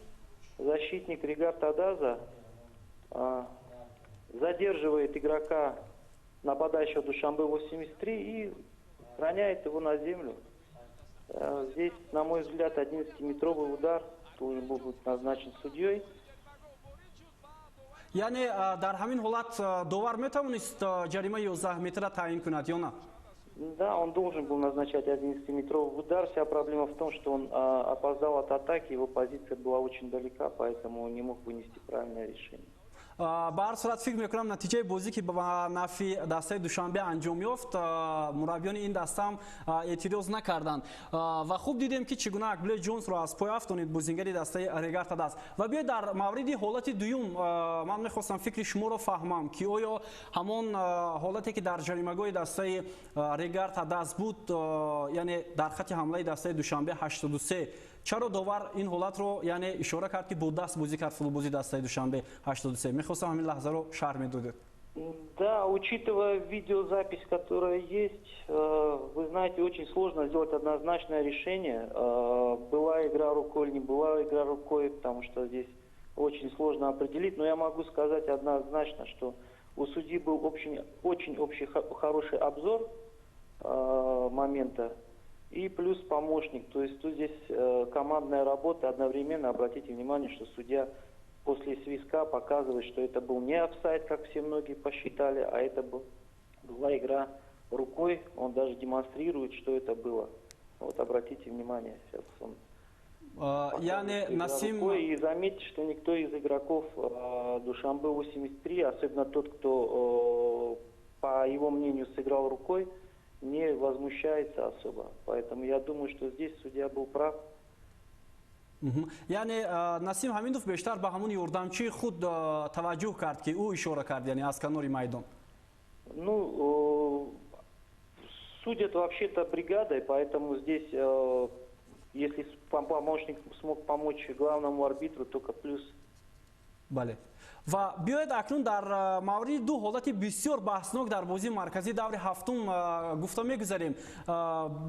защитник Регар Тадаза задерживает игрока нападающего Душанбе 83 и роняет его на землю. Здесь, на мой взгляд, 11-метровый удар должен был быть назначен судьей. Яъне дар ҳамин ҳолат довар метавонист ҷаримаи 11 метра таъин кунад ё на? Да, он должен был назначать 11-метровый удар. Вся проблема в том, что он опоздал от атаки, его позиция была очень далека, поэтому он не мог вынести правильное решение. Ба ҳар сурат, фикр мекунам, натиҷаи бозӣ, ки ба нафъи дастаи Душанбе анҷом ёфт, мураббиёни ин дастаам эътироз накарданд. Ва хуб дидем, ки чӣ гуна Акбле Ҷонсро аз пой афтонид бозингари дастаи Регар Тадаз. Ва биёед, дар мавриди ҳолати дуюм ман мехостам фикри шуморо фаҳмам, ки оё ҳамон ҳолате, ки дар ҷаримагоҳи дастаи Регар Тадаз буд, яъне дар хати ҳамлаи дастаи Душанбе 83, чаро довар ин ҳолатро, яъне, ишора кард, ки бо даст бозӣ кард футболбози дастаи Душанбе 83? Мехостам ҳамин лаҳзаро шарҳ медодед. Да, учитывая видеозапись, которая есть, вы знаете, очень сложно сделать однозначное решение. Была игра рукой или не была игра рукой, потому что здесь очень сложно определить, но я могу сказать однозначно, что у судьи был очень, очень общий хороший обзор момента и плюс помощник. То есть тут здесь командная работа одновременно. Обратите внимание, что судья после свистка показывает, что это был не офсайд, как все многие посчитали, а это была игра рукой. Он даже демонстрирует, что это было. Вот обратите внимание, сейчас он Яъне Насим И заметьте, что никто из игроков Душанбе 83, особенно тот, кто, по его мнению, сыграл рукой, не возмущается особо. Поэтому я думаю, что здесь судья был прав. Яъне Насим Ҳамидов бештар ба ҳамун ёрдамчии худ таваҷҷӯҳ кард, ки ӯ ишора кард, яъне аз канори майдон. Ну, судят вообще-то бригадой, поэтому здесь, если помощник смог помочь главному арбитру, только плюс. Бале. Ва биёед акнун дар мавриди ду ҳолати бисёр баҳснок дар бозии марказии даври ҳафтум гуфта мегузарем.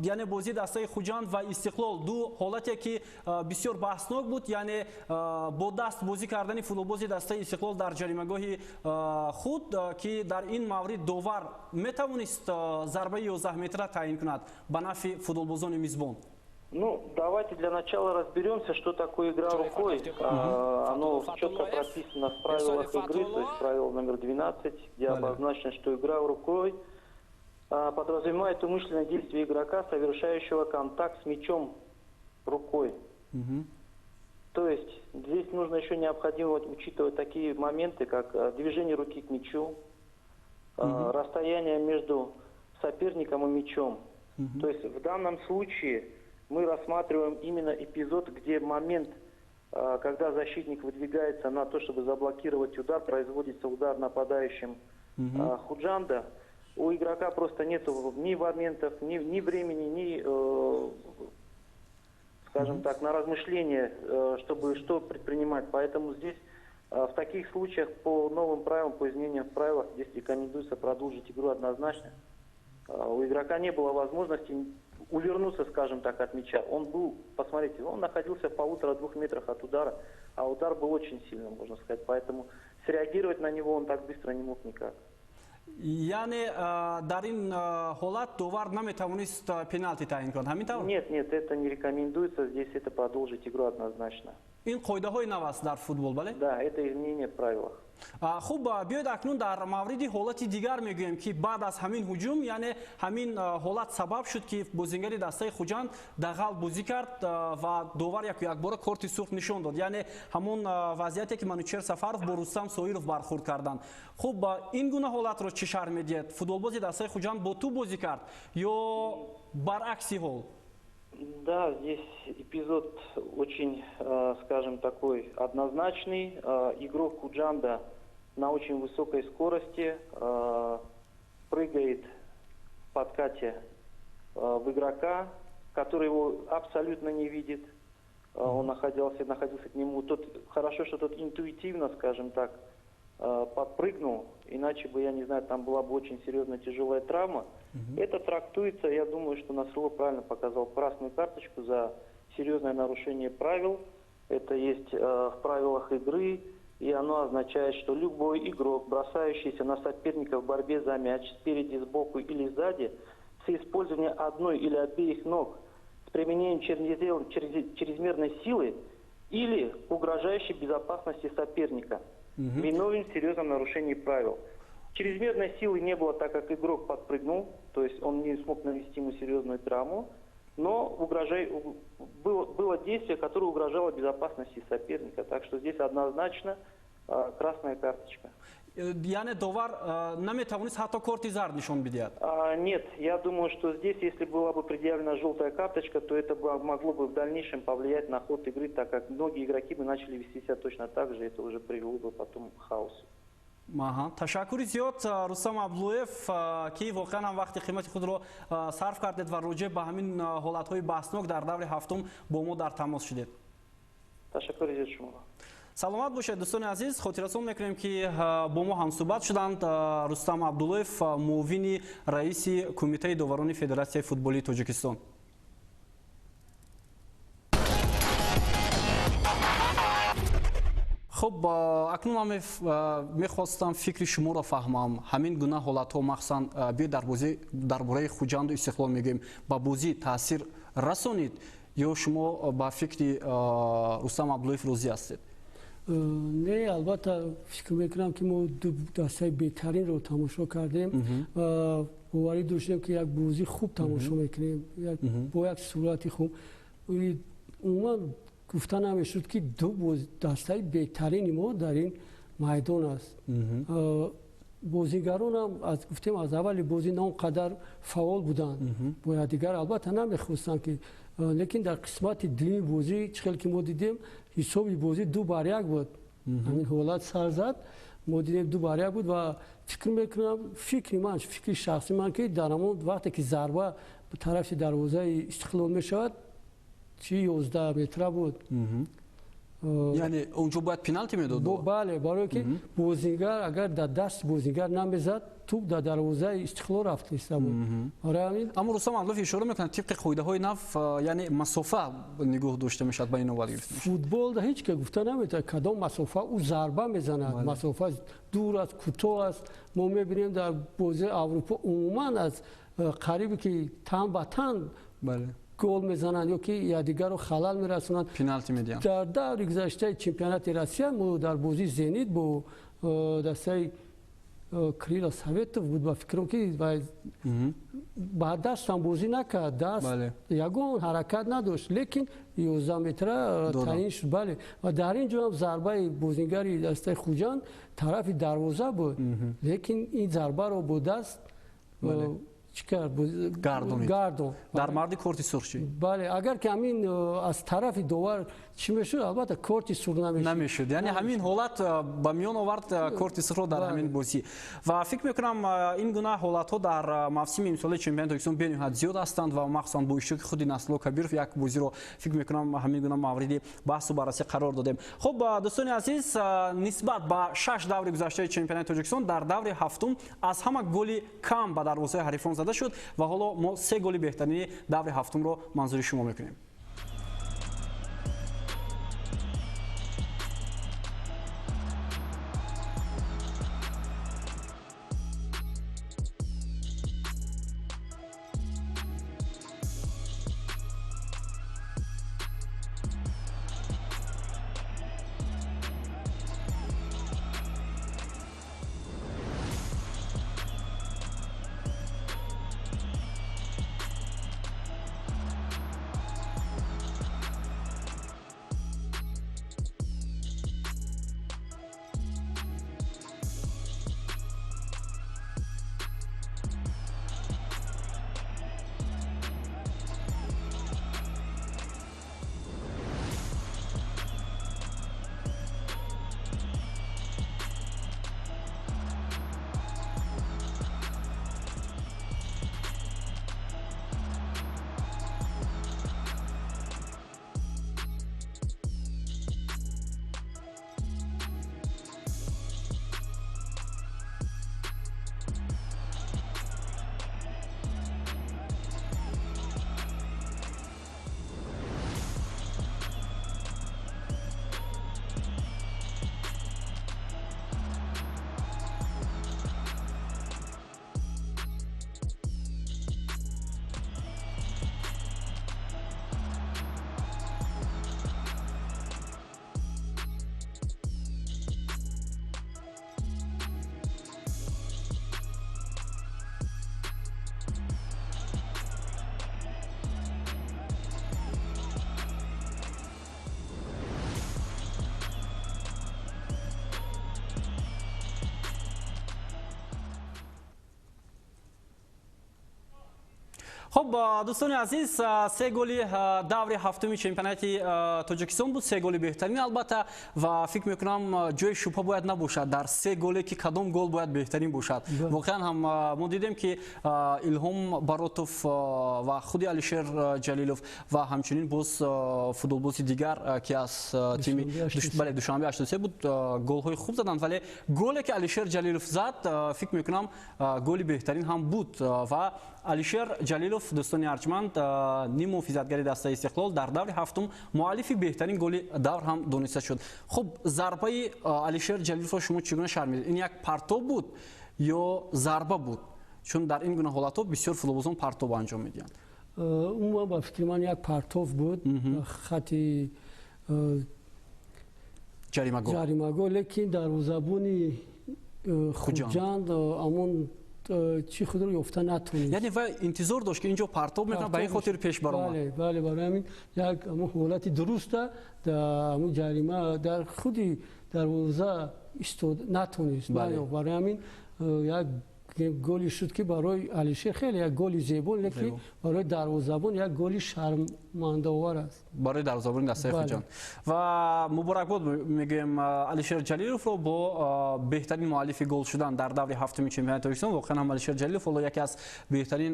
Яъне бозии дастаи Хуҷанд ва Истиқлол, ду ҳолате ки бисёр баҳснок буд, яъне бо даст бозӣ кардани футболбози дастаи Истиқлол дар ҷаримагоҳи худ, ки дар ин маврид довар метавонист зарбаи 11 метра таъин кунад ба нафъи футболбозони мизбон. Ну, давайте для начала разберемся, что такое игра рукой. Оно четко прописано в правилах игры, то есть правило номер 12, где обозначено, что игра рукой подразумевает умышленное действие игрока, совершающего контакт с мячом рукой. То есть здесь нужно еще необходимо учитывать такие моменты, как движение руки к мячу, расстояние между соперником и мячом. То есть в данном случае мы рассматриваем именно эпизод, где момент, когда защитник выдвигается на то, чтобы заблокировать удар, производится удар нападающим Худжанда. У игрока просто нет ни моментов, ни времени, ни, скажем так, на размышление, чтобы что предпринимать. Поэтому здесь в таких случаях по новым правилам, по изменениям в правилах, здесь рекомендуется продолжить игру однозначно. У игрока не было возможности увернуться, скажем так, от мяча. Он был, посмотрите, он находился в 1,5-2 метрах от удара, а удар был очень сильным, можно сказать. Поэтому среагировать на него он так быстро не мог никак. Яъне дар ин ҳолат довар наметавонист пеналти таъин кунад, ҳамин тавр? Нет, нет, это не рекомендуется, здесь это продолжить игру однозначно. Ин қоидаҳои нав аст дар футбол, бале? Да, это изменение в правилах. Хуб, биёед акнун дар мавриди ҳолати дигар мегӯем, ки баъд аз ҳамин ҳуҷум, яъне ҳамин ҳолат сабаб шуд, ки бозингари дастаи Хуҷанд дағал бозӣ кард ва довар яку якбора корти сурх нишон дод, яъне ҳамон вазъияте ки Манучер Сафаров бо Рустам Соиров бархӯрд карданд. Хуб, ин гуна ҳолатро чӣ шарҳ медиҳед? Футболбози дастаи Хуҷанд бо тӯб бозӣ кард ё баръакси ҳол? Да, здесь эпизод очень, скажем, такой однозначный. Игрок Худжанда на очень высокой скорости прыгает в подкате в игрока, который его абсолютно не видит. Он находился к нему. Тот, хорошо, что тот интуитивно, скажем так, подпрыгнул, иначе бы, я не знаю, там была бы очень серьезная тяжелая травма. Это трактуется, я думаю, что Насрулло правильно показал красную карточку за серьезное нарушение правил. Это есть в правилах игры, и оно означает, что любой игрок, бросающийся на соперника в борьбе за мяч спереди, сбоку или сзади, с использованием одной или обеих ног, с применением чрезмерной силы или угрожающей безопасности соперника, виновен в серьезном нарушении правил. Чрезмерной силы не было, так как игрок подпрыгнул, то есть он не смог нанести ему серьезную травму, но было действие, которое угрожало безопасности соперника. Так что здесь однозначно красная карточка. Яъне довар наметавонист ҳатто корти зард нишон бидиҳад? Нет, я думаю, что здесь, если была бы предъявлена желтая карточка, то это могло бы в дальнейшем повлиять на ход игры, так как многие игроки бы начали вести себя точно так же, это уже привело бы потом к хаосу. Аҳа, ташаккури зиёд, Рустам Абдуллоев, ки воқеан ҳам вақти қимати худро сарф кардед ва роҷеъ ба ҳамин ҳолатҳои баҳснок дар даври ҳафтум бо мо дар тамос шудед. Ташаккури зиёд шумо. Саломат бошед, дӯстони азиз. Хотиррасон мекунем, ки бо мо ҳамсӯҳбат шуданд Рустам Абдуллоев, муовини раиси Кумитаи доварони Федератсияи футболии Тоҷикистон. Хуб, акнун ман мехостам фикри шуморо фаҳмам. Ҳамин гуна ҳолатҳо, махсусан биё дар бораи Хуҷанду Истиқлол мегӯем, ба бозӣ таъсир расонид ё шумо ба фикри Рустам Абдуллоев розӣ ҳастед? Не, албатта фикр мекунам, ки мо ду дастаи беҳтаринро тамошо кардем ва боварӣ доштем, ки як бозии хуб тамошо мекунем, бо як сурати хуб. Умуман гуфта намешуд, ки ду дастаи беҳтарини мо дар ин майдон аст. Бозигаронам гуфтем, аз аввали бозӣ на он қадар фаъол буданд, бояд дигар албатта намехостанд, ки лекин дар қисмати дуюми бозӣ, чӣ хел ки мо дидем, ҳисоби бозӣ 2-1 буд. Ҳамин ҳолат сар зад, мо дидем 2-1 буд ва фикр мекунам, фикри ман, фикри шахси ман, ки дар ҳамон вақте ки зарба ба тарафи дарвозаи Истиқлол мешавад, чи 11 метра буд. Яъне онҷо бояд пеналти медод? Бале, барое ки бозингар агар дар даст бозингар намезад, туп дар дарвозаи Истиқлол рафта иста буд. Аммо Рустам Абдуллоев ишора мекунад, тибқи қоидаҳои нав, яъне масофа нигоҳ дошта мешавад, ба ин навбат гирифта мешавад. Футбол ҳеҷ ка гуфта наметавонад кадом масофа ӯ зарба мезанад. Масофа дур аст, кӯтоҳ аст. Мо мебинем, дар бозии Аврупо умуман аз қарибе ки тан ба тан гол мезананд ё ки якдигарро халал мерасонанд, пеналти медиҳанд. Дар даври гузаштаи чемпионати Россия мо дар бозии Зенит бо дастаи Крила Советов буд, ба фикрам, ки ба дастам бозӣ накард, даст ягон ҳаракат надошт, лекин 11 метра таъин шуд. Бале, ва дар ин ҷо ҳам зарбаи бозингари дастаи Хуҷанд тарафи дарвоза буд, лекин ин зарбаро бо даст чӣ кард? Гардонид. Гардон. Дар мавриди корти сурх чӣ? Бале, агар ки ҳамин аз тарафи довар чӣ мешуд, албатта корти сурх намешуд. Намешуд. Яъне ҳамин ҳолат ба миён овард корти сурхро дар ҳамин бозӣ. Ва фикр мекунам, ин гуна ҳолатҳо дар мавсими имсолаи чемпионати Тоҷикистон бениҳоят зиёд ҳастанд ва махсусан бо иштироки худи Насрулло Кабиров як бозиро, фикр мекунам, ҳамин гуна мавриди баҳсу баррасӣ қарор додем. Хуб, дӯстони азиз, нисбат ба 6 даври гузаштаи чемпионати Тоҷикистон дар даври ҳафтум аз ҳама голи кам ба дарвозаи ҳарифон зада шуд ва ҳоло мо 3 голи беҳтарини даври ҳафтумро манзури шумо мекунем. Хуб, дӯстони азиз, 3 голи даври ҳафтуми чемпионати Тоҷикистон буд, 3 голи беҳтарин албатта, ва фикр мекунам, ҷои шубҳа бояд набошад дар 3 голе, ки кадом гол бояд беҳтарин бошад. Воқеан ҳам мо дидем, ки Илҳом Баротов ва худи Алишер Ҷалилов ва ҳамчунин боз футболбози дигар, ки аз тими бале Душанбе 83 буд, голҳои хуб заданд, вале голе, ки Алишер Ҷалилов зад, фикр мекунам, голи беҳтарин ҳам буд ва Алишер Ҷалилов, дӯстони арҷманд, ниммуҳофизатгари дастаи Истиқлол, дар даври ҳафтум муаллифи беҳтарин голи давр ҳам дониста шуд. Хуб, зарбаи Алишер Ҷалиловро шумо чӣ гуна шарҳ медиҳед? Ин як партоб буд ё зарба буд? Чун дар ин гуна ҳолатҳо бисёр футболбозон партоб анҷом медиҳанд. Умуман, ба фикри ман, як партов буд хати ҷаримагоҳ, ҷаримагоҳ, лекин дарвозабони Хуҷанд амон чӣ худро ёфта натонист. Яъне вай интизор дошт, ки инҷо партоб мекунад, ба ин хотир пеш баромад. Бале, бале, барои ҳамин як ҳамон ҳолати дуруста дар ҳамон ҷарима дар худи дарвоза истод натонист. Барои ҳамин як голи шуд, ки барои Алишер хеле як голи зебо, лекин барои дарвозабон як голи шармандаовар аст. Барои дарвозабони дастаи Хуҷанд. Ва муборакбод мегӯем Алишер Ҷалиловро бо беҳтарин муаллифи гол шудан дар даври ҳафтуми чемпионати Тоҷикистон. Воқеан ҳам Алишер Ҷалилов ҳоло яке аз беҳтарин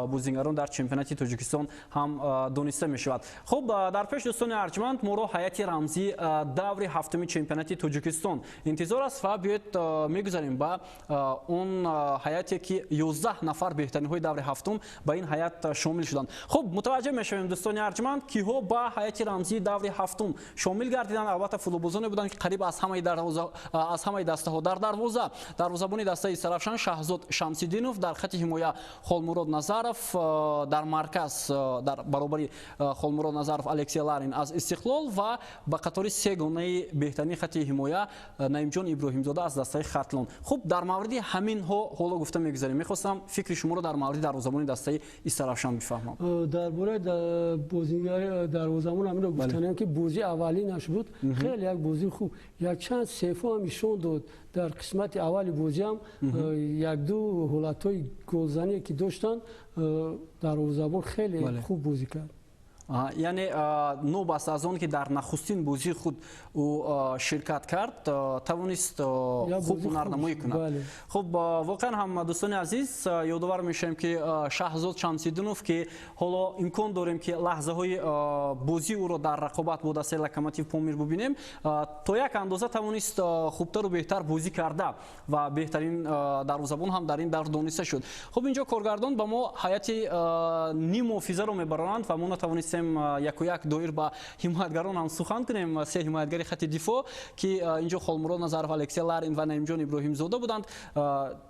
бозингарон дар чемпионати Тоҷикистон ҳам дониста мешавад. Хуб, дар пеш, дӯстони арҷманд, моро ҳайати рамзии даври ҳафтуми чемпионати Тоҷикистон интизор аст ва биёед мегузарем ба он ҳайате, ки 11 нафар беҳтаринҳои даври ҳафтум ба ин ҳайат шомил шуданд. Хуб, мутаваҷҷеҳ мешавем, дӯстони арҷманд, киҳо ба ҳайати рамзии даври ҳафтум шомил гардиданд. Албатта, футболбозоне буданд, ки қариб аз ҳамаи дастаҳо. Дар дарвоза дарвозабони дастаи Истаравшан Шаҳзод Шамсиддинов, дар хати ҳимоя Холмурод Назаров, дар марказ дар баробари Холмурод Назаров Алексей Ларин аз Истиқлол ва ба қатори сегонаи беҳтарини хати ҳимоя Наимҷон Иброҳимзода аз дастаи Хатлон. Хуб, дар мавриди ҳаминҳо ҳоло гуфта мегузарем. Мехостам фикри шуморо дар мавриди дарвозабони дастаи Истаравшан бифаҳмам. Дар бораи бозигари дарвозабон ҳаминро гуфтанем, ки бозии аввалинаш буд, хеле як бозии хуб, якчанд сейфҳо ҳам нишон дод. Дар қисмати аввали бозиам якду ҳолатҳои голзание ки доштанд, дарвозабон хеле хуб бозӣ кард. Яъне новобаста аз он ки дар нахустин бозии худ ӯ ширкат кард, тавонист хуб ҳунарнамоӣ кунад. Хуб, воқеан ҳам, дӯстони азиз, ёдовар мешавем, ки Шаҳзод Шамсиддинов, ки ҳоло имкон дорем, ки лаҳзаҳои бозии ӯро дар рақобат бо дастаи Локомотив Помир бубинем, то як андоза тавонист хубтару беҳтар бозӣ карда ва беҳтарин дарвозабон ҳам дар ин давр дониста шуд. Хуб, инҷо коргардон ба мо ҳайати ниммуҳофизаро мебаронанд ва мо натавонистем яку як доир ба ҳимоятгарон ҳам сухан кунем. Се ҳимоятгари хати дифоъ, ки инҷо Холмурод Назаров, Алексей Ларин ва Наимҷон Иброҳимзода буданд,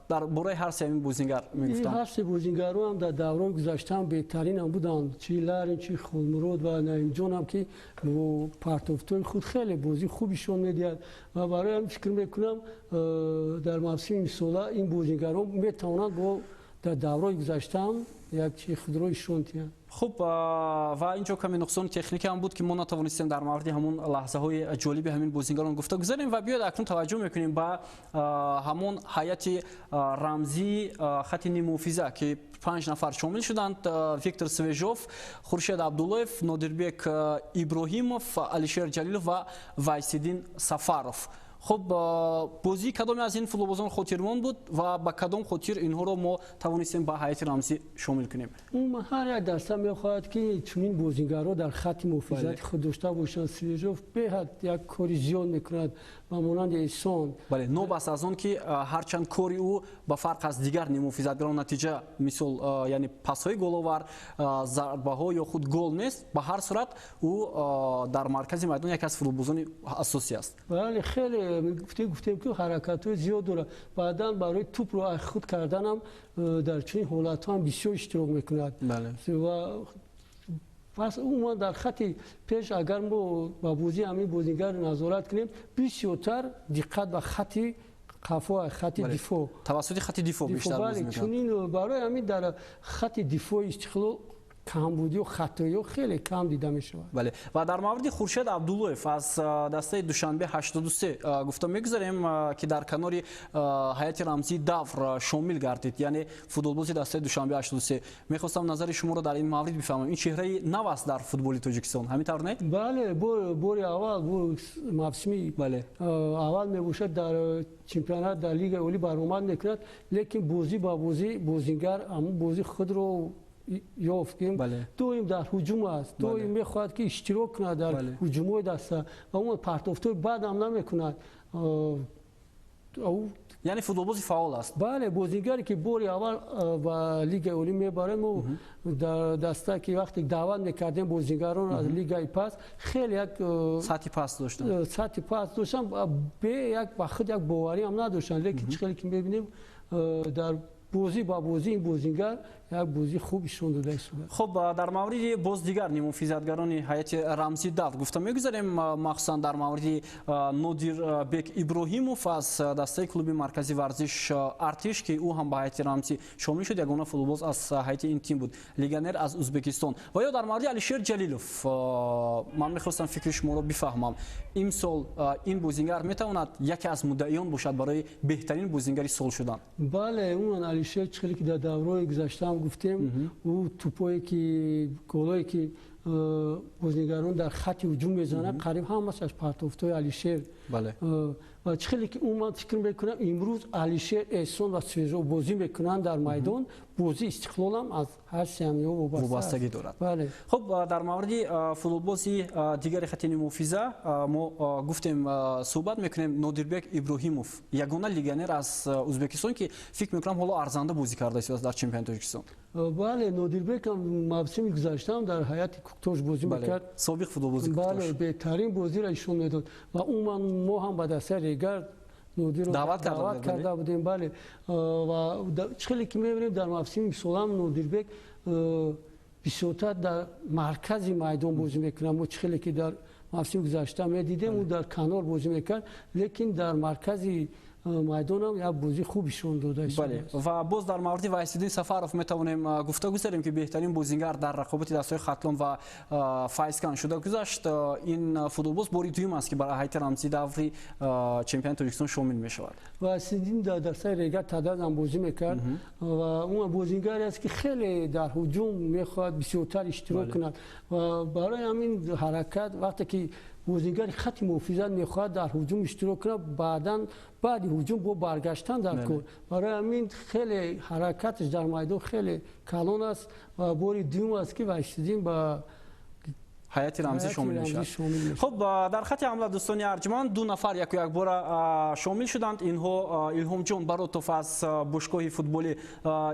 дар бораи ҳар се ҳамин бозингар мегуфтанд. Ҳар се бозингару ҳам дар давраи гузаштаам беҳтаринам буданд, чи Ларин, чи Холмурод ва Наимҷонам, ки бо партофтҳои худ хеле бозии хубишон медиҳад ва барои ҳам фикр мекунам, дар мавсими имсола ин бозингарон метавонанд бо дар давраи гузаштаам як чи худро ишон диҳанд. Хуб, ва инҷо каме нуқсони техникӣ ҳам буд, ки мо натавонистем дар мавриди ҳамон лаҳзаҳои ҷолиби ҳамин бозингарон гуфта гузарем. Ва биёед акнун таваҷҷӯҳ мекунем ба ҳамон ҳайати рамзии хати ниммуҳофиза, ки панҷ нафар шомил шуданд: Виктор Свежов, Хуршед Абдуллоев, Нодирбек Иброҳимов, Алишер Ҷалилов ва Вайсиддин Сафаров. Хуб, бозии кадоме аз ин футболбозон хотирмон буд ва ба кадом хотир инҳоро мо тавонистем ба ҳайати рамзӣ шомил кунем? Умуман, ҳар як даста мехоҳад, ки чунин бозингарро дар хати муҳофизати худ дошта бошанд. Свежов беҳад як кори зиёд мекунад ба монанди Эҳсон. Бале, новобаста аз он ки ҳарчанд кори ӯ ба фарқ аз дигар ниммуҳофизатгарон натиҷа, мисол, яъне пасҳои головар, зарбаҳо ё худ гол нест, ба ҳар сурат ӯ дар маркази майдон яке аз футболбозони асосӣ аст. Бале, хеле гуфтем, ки ҳаракатҳои зиёд дорад. Баъдан барои тӯпро аз худ карданам дар чунин ҳолатҳо ҳам бисёр иштирок мекунад. Ва пас умуман дар хати пеш, агар мо ба бозии ҳамин бозингар назорат кунем, бисёртар диққат ба хати қафо, хати дифоъ. Тавассути хати дифоъ бештар бозӣ мекунад. Чунин барои ҳамин дар хати дифои Истиқлол камбудиё, хатоиё хеле кам дида мешавад. Бале, ва дар мавриди Хуршед Абдуллоев аз дастаи Душанбе 83 гуфта мегузарем, ки дар канори ҳайати рамзии давр шомил гардид, яъне футболбози дастаи Душанбе 83. Мехостам назари шуморо дар ин маврид бифаҳмам. Ин чеҳраи нав аст дар футболи Тоҷикистон, ҳамин тавр не? Бале, бори аввал, мавсими аввал мебошад, дар чемпионат, дар Лигаи олӣ баромад мекунад, лекин бозӣ ба бозӣ бозингар ҳамун бозии худро ёфт. Доим дар ҳуҷум аст, доим мехоҳад, ки иштирок кунад дар ҳуҷумҳои даста ва умуман партофтҳои бад ҳам намекунад. Яъне футболбози фаъол аст. Бале, бозингаре ки бори аввал ба Лигаи Олӣ мебарем, мо дар даста ки вақте даъват мекардем бозингарон аз лигаи пас, хеле як сатҳи паст доштанд. Сатҳи паст доштанд, бе як ба худ як боварӣ ҳам надоштанд, лекин чӣ хеле ки мебинем, дар бозӣ ба бозӣ ин бозингар як бозии хуб нишон дода истодааст. Хуб, дар мавриди боз дигар нимуфизатгарони ҳайати рамзии давр гуфта мегузарем, махсусан дар мавриди Нодирбек Иброҳимов аз дастаи клуби марказии варзиш Артиш, ки ӯ ҳам ба ҳайати рамзӣ шомил шуд, ягона футболбоз аз ҳайати ин тим буд, легионер аз Узбекистон. Ва ё дар мавриди Алишер Ҷалилов ман мехостам фикри шуморо бифаҳмам. Имсол ин бозингар метавонад яке аз муддаиён бошад барои беҳтарин бозингари сол шудан? Бале, умуман Алишер чӣ хеле ки дар давраҳои гузаштаам гуфтем, ӯ тӯпое ки голое ки бозигарон дар хати ҳуҷум мезананд, қариб ҳамааш аз партофтҳои Алишер. Ва чӣ хеле ки ман фикр мекунам, имрӯз Алишер, Эҳсон ва Свежов бозӣ мекунанд дар майдон, бозии Истиқлолам аз ҳар сеамиҳо вобастагӣ дорад. Хуб, дар мавриди футболбози дигари хати нимуфиза мо гуфтем, суҳбат мекунем. Нодирбек Иброҳимов, ягона легионер аз Узбекистон, ки фикр мекунам ҳоло арзанда бозӣ карда истодааст дар чемпионати Тоҷикистон. Бале, Нодирбек ҳам мавсими гузаштаам дар ҳайати Куктош бозӣ мекард. Собиқ футболбози Куктош. Бале, беҳтарин бозиро нишон медод ва умуман мо ҳам ба дастаи Регар Нодирро даъват карда будем. Бале, ва чӣ хеле ки мебинем, дар мавсими имсолам Нодирбек бисёртар дар маркази майдон бозӣ мекунад. Мо чӣ хеле ки дар мавсими гузашта медидем, ӯ дар канор бозӣ мекард, лекин дар маркази майдонам як бозии хуб нишон дода истодааст. Ва боз дар мавриди Ваҳисиддин Сафаров метавонем гуфта гузарем, ки беҳтарин бозингар дар рақобати дастаҳои Хатлон ва Файзкан шуда гузашт. Ин футболбоз бори дуюм аст, ки ба ҳайати рамзии даври чемпионати Тоҷикистон шомил мешавад. Ваҳисиддин дар дастаи Регар Тадаз ҳам бозӣ мекард ва ӯ бозингаре аст, ки хеле дар ҳуҷум мехоҳад бисёртар иштирок кунад ва барои ҳамин ҳаракат вақте ки бозингари хати муҳофизат мехоҳад дар ҳуҷум иштирок кунад, баъдан баъди ҳуҷум бо баргаштан дар кор. Барои ҳамин хеле ҳаракаташ дар майдон хеле калон аст ва бори дуюм аст, ки Ваҳисиддин ба ҳайати рамзӣ шомил мешавад. Хуб, дар хати ҳамла, дӯстони арҷманд, ду нафар яку якбора шомил шуданд. Инҳо Илҳомҷон Баротов аз бошгоҳи футболи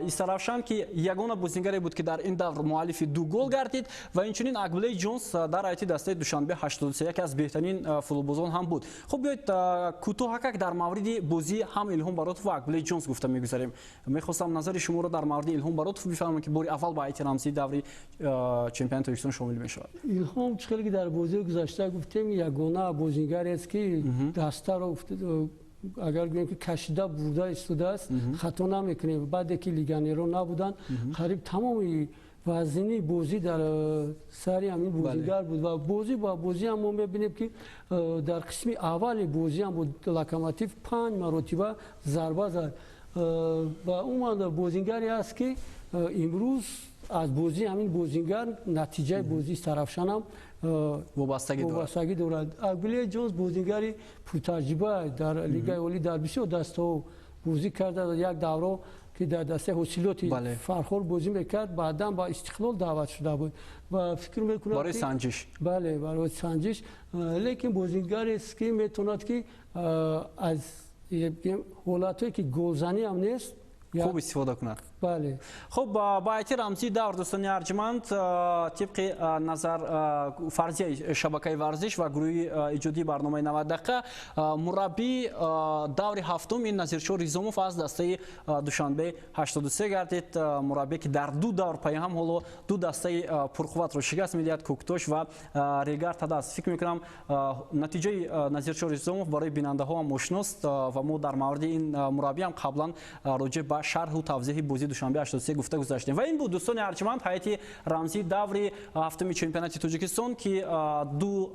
Истаравшан, ки ягона бозингаре буд, ки дар ин давр муаллифи ду гол гардид, ва инчунин Акбулей Ҷонс дар ҳайати дастаи Душанбе 83, яке аз беҳтарин футболбозон ҳам буд. Хуб, биёед кӯтоҳакак дар мавриди бозии ҳам Илҳом Баротов ва Акбулей Ҷонс гуфта мегузарем. Мехостам назари шуморо дар мавриди Илҳом Баротов бифаҳмам, ки бори аввал ба ҳайати рамзии даври чемпионати Тоҷикистон шомил мешавад. Илҳом чӣ хеле ки дар бозии гузашта гуфтем, ягона бозингаре аст, ки дастаро агар гӯем ки кашида бурда истодааст, хато намекунем. Баъде ки легионерҳо набуданд, қариб тамоми вазнини бозӣ дар сари ҳамин бозингар буд ва бозӣ ба бозӣ ҳам мо мебинем, ки дар қисми аввали бозӣ ҳам бо Локомотив 5 маротиба зарба зад ва умуман бозингаре аст, ки имрӯз аз бозии ҳамин бозингар натиҷаи бозии Истаравшанам вобастагӣ дорад. Акбилей Ҷонс бозингари пуртаҷриба, дар Лигаи Олӣ дар бисёр дастаҳо бозӣ карда, як давро ки дар дастаи Ҳосилоти Фархор бозӣ мекард, баъдан ба Истиқлол даъват шуда буд ва фикр мекунам барои санҷиш. Бале, барои санҷиш, лекин бозингарест, ки метавонад, ки аз ҳолатҳое ки голзанӣ ҳам нест, хуб истифода кунад. Бале. Хуб, ба ҳайати рамзии давр, дӯстони арҷманд, тибқи назар фарзияи шабакаи варзиш ва гурӯҳи иҷодии барномаи 90 дақиқа, мураббии даври ҳафтум ин Назиршоҳ Ризомов аз дастаи Душанбе 83 гардид. Мураббие, ки дар ду давр пайҳам ҳоло ду дастаи пурқувватро шикаст медиҳад, Куктош ва Регар Тадаз. Фикр мекунам, натиҷаи Назиршоҳ Ризомов барои бинандаҳо ҳам ошност ва мо дар мавриди ин мураббӣ ҳам қаблан роҷеъ ба шарҳу тавзеҳи бозии Душанбе 83 гуфта гузаштем. Ва ин буд, дӯстони арҷманд, ҳайати рамзии даври ҳафтуми чемпионати Тоҷикистон, ки ду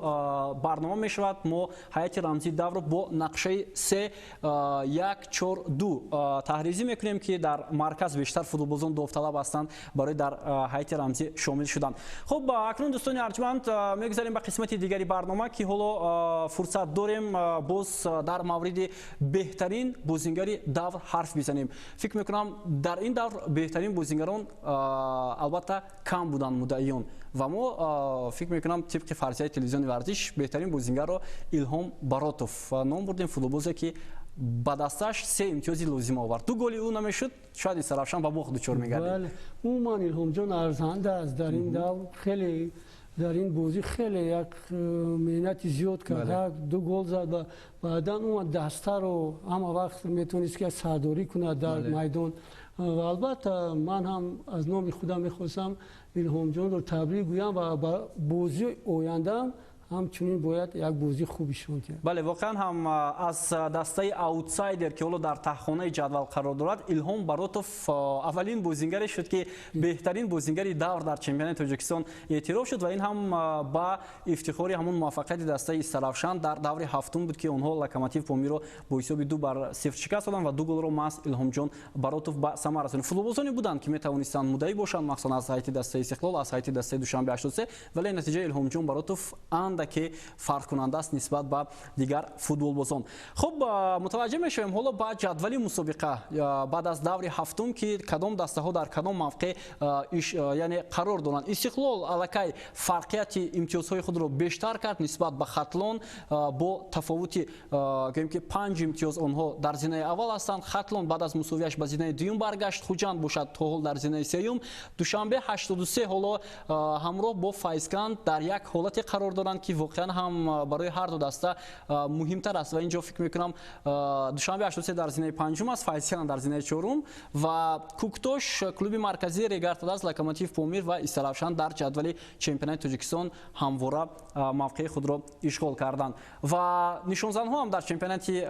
барнома мешавад. Мо ҳайати рамзии даврро бо нақшаи 3 1 4 2 таҳризӣ мекунем, ки дар марказ бештар футболбозон довталаб ҳастанд барои дар ҳайати рамзӣ шомил шудан. Хуб, акнун, дӯстони арҷманд, мегузарем ба қисмати дигари барнома, ки ҳоло фурсат дорем боз дар мавриди беҳтарин бозингари давр ҳарф бизанем. Фикр мекунам, дар ин давр беҳтарин бозингарон албатта кам буданд муддаиён, ва мо фикр мекунам, тибқи фарзияи телевизиони варзиш беҳтарин бозингарро Илҳом Баротов ном бурдем, футболбозе ки ба дасташ се имтиёзи лозима овард. Ду голи ӯ намешуд, шояд Истаравшан ба бохт дучор мегардид. Умуман Илҳомҷон арзанда аст дар ин давр, хеле дар ин бозӣ хеле як меҳнати зиёд кард, ду гол зад ва баъдан умуман дастаро ҳама вақт метавонист ки сардорӣ кунад дар майдон. Ва албатта ман ҳам аз номи худам мехостам Илҳомҷонро табрик гӯям ва ба бозии ояндаам ҳамчунин бояд як бозии хуб ишон диҳад. Бале, воқеан ҳам аз дастаи аутсайдер, ки ҳоло дар таҳхонаи ҷадвал қарор дорад, Илҳом Баротов аввалин бозингаре шуд, ки беҳтарин бозингари давр дар чемпионати Тоҷикистон эътироф шуд, ва ин ҳам ба ифтихори ҳамон муваффақияти дастаи Истаравшан дар даври ҳафтум буд, ки онҳо Локомотив Помирро бо ҳисоби 2-0 шикаст доданд ва ду голро маҳз Илҳомҷон Баротов ба самар расонид. Футболбозоне буданд, ки метавонистанд муддаӣ бошанд, махсусан аз ҳайати дастаи Истиқлол, аз ҳайати дастаи Душанбе 83, вале натиҷаи Илҳомҷон Баротов андаке фарқкунанда аст нисбат ба дигар футболбозон. Хуб, мутаваҷҷеҳ мешавем ҳоло ба ҷадвали мусобиқа баъд аз даври ҳафтум, ки кадом дастаҳо дар кадом мавқеъ, яъне қарор доранд. Истиқлол аллакай фарқияти имтиёзҳои худро бештар кард нисбат ба Хатлон бо тафовути, гӯем ки, 5 имтиёз онҳо дар зинаи аввал ҳастанд. Хатлон баъд аз мусовияш ба зинаи дуюм баргашт, Хуҷанд бошад то ҳол дар зинаи сеюм, Душанбе 83 ҳоло ҳамроҳ бо Файзканд дар як ҳолате қарор доранд, ки воқеан ҳам барои ҳар ду даста муҳимтар аст. Ва инҷо фикр мекунам, Душанбе 83 дар зинаи панҷум аст, Файзканд дар зинаи чорум ва Куктош, клуби марказии Регар-ТадАЗ, Локомотив Помир ва Истаравшан дар ҷадвали чемпионати Тоҷикистон ҳамвора мавқеи худро ишғол карданд. Ва нишонзанҳо ҳам дар чемпионати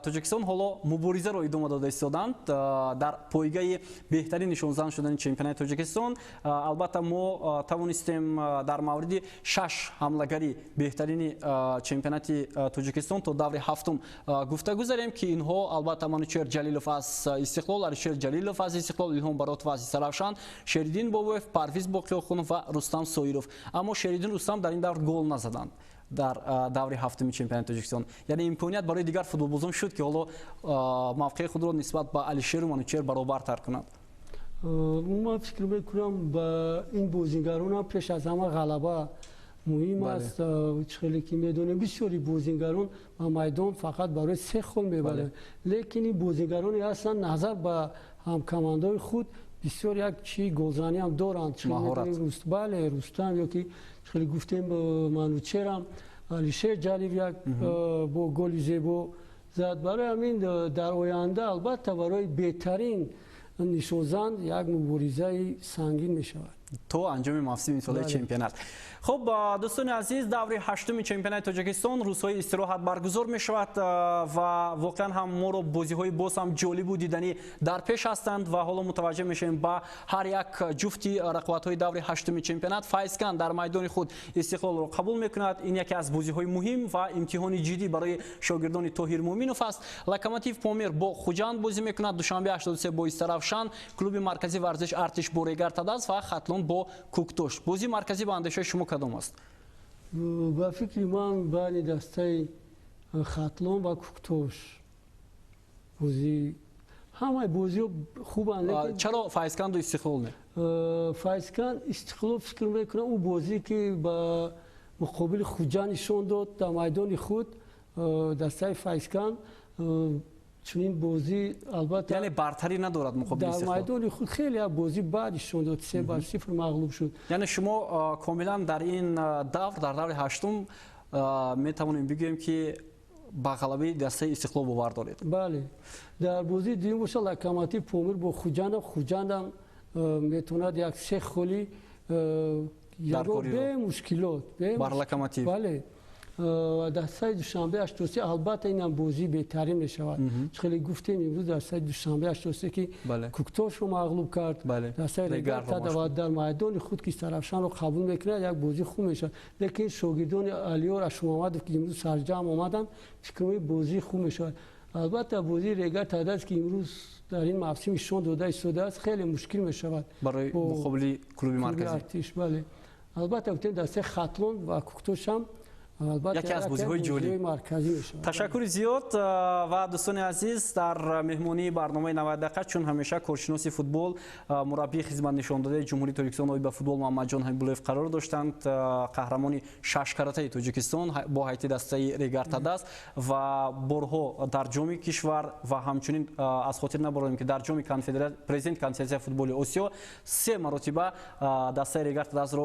Тоҷикистон ҳоло муборизаро идома дода истоданд дар пойгаи беҳтарин нишонзан шудани чемпионати Тоҷикистон. Албатта мо тавонистем дар мавриди шаш ҳамлагари беҳтарини чемпионати Тоҷикистон то даври ҳафтум гуфта гузарем, ки инҳо албатта Манучер Ҷалилов аз Истиқлол, Алишер Ҷалилов аз Истиқлол, Илҳом Баротов аз Истаравшан, Шериддин Бобоев, Парвиз Боқиохунов ва Рустам Соиров. Аммо Шериддин, Рустам дар ин давр гол назаданд дар даври ҳафтуми чемпионати Тоҷикистон. Яъне имконият барои дигар футболбозон шуд, ки ҳоло мавқеи худро нисбат ба Алишеру Манучер баробартар кунанд. Умуман фикр мекунам, ба ин бозингаронам пеш аз ҳама ғалаба муҳим аст. Чӣ хеле ки медонем, бисёри бозингарон ба майдон фақат барои се хол мебаранд, лекин ин бозингароне ҳастанд, назар ба ҳамкомандаҳои худ бисёр як чи голзанӣ ҳам доранд. Бале, Рустам ё ки хеле гуфтем Манучерам, Алишер Ҷалив як бо голи зебо зад. Барои ҳамин дар оянда албатта барои беҳтарин нишонзан як муборизаи сангин мешавад то анҷоми мавсими имсолаи чемпионат. Хуб, дӯстони азиз, даври ҳаштуми чемпионати Тоҷикистон рӯзҳои истироҳат баргузор мешавад ва воқеан ҳам моро бозиҳои боз ҳам ҷолибу диданӣ дар пеш ҳастанд ва ҳоло мутаваҷҷеҳ мешавем ба ҳар як ҷуфти рақобатҳои даври ҳаштуми чемпионат. Файзканд дар майдони худ Истиқлолро қабул мекунад. Ин яке аз бозиҳои муҳим ва имтиҳони ҷиддӣ барои шогирдони Тоҳир Муъминов аст. Локомотив Помир бо Хуҷанд бозӣ мекунад, Душанбе 83 бо Истаравшан, клуби марказии варзиш Артиш бо Регар-ТадАЗ ва Хатлон бо Куктош. Бозии марказӣ ба андешаи шумо кадом аст? Ба фикри ман, байни дастаи Хатлон ва Куктош бозӣ, ҳамаи бозиҳо хубанд. Чаро Файзканду Истиқлол не? Файзканд, Истиқлол, фикр мекунам, ӯ бозӣ ки ба муқобили Хуҷанд нишон дод дар майдони худ дастаи Файзканд, чунин бозӣ албатта яъне бартарӣ надорад муқобили дар майдони худ хеле як бозӣ бад нишон дод, 3-0 мағлуб шуд. Яъне шумо комилан дар ин давр, дар даври ҳаштум, метавонем бигӯем, ки ба ғалабаи дастаи Истиқлол бовар доред? Бале, дар бозии дуюм боша Локомотив Помир бо Хуҷандам, Хуҷандам метавонад як се холи бе мушкилот бар Локомотив. Бале, дастаи Душанбе 83 албатта инам бозии беҳтарин мешавад. Чӣ хеле гуфтем, имрӯз дастаи Душанбе 83 ки Куктошро мағлуб кард, дастаи Регар-ТадАЗ дар майдони худ ки Истаравшанро қабул мекунад, як бозии хуб мешавад. Лекин шогирдони Алиёр Ашмуҳаммадов, ки имрӯз сарҷамъ омаданд, фикр мекунам бозии хуб мешавад. Албатта бозии Регар-ТадАЗ, ки имрӯз дар ин мавсим нишон дода истодааст, хеле мушкил мешавад барои муқобили клуби марказӣ Артиш. Бале, албатта гуфтем, дастаи Хатлон ва Куктошам Яке аз бозиҳои ҷолиб марказӣ мешавад. Ташаккури зиёд. Ва дӯстони азиз, дар меҳмонии барномаи 90 дақиқа чун ҳамеша коршиноси футбол, мураббии хизматнишондодаи Ҷумҳурии Тоҷикистон оид ба футбол Муҳаммадҷон Ҳабибуллоев қарор доштанд, қаҳрамони шашкаратаи Тоҷикистон бо ҳайати дастаи Регар-ТадАЗ ва борҳо дар ҷоми кишвар ва ҳамчунин аз хотир набарорем, ки дар ҷоми президент Конфедератсияи футболи Осиё се маротиба дастаи Регар-ТадАЗро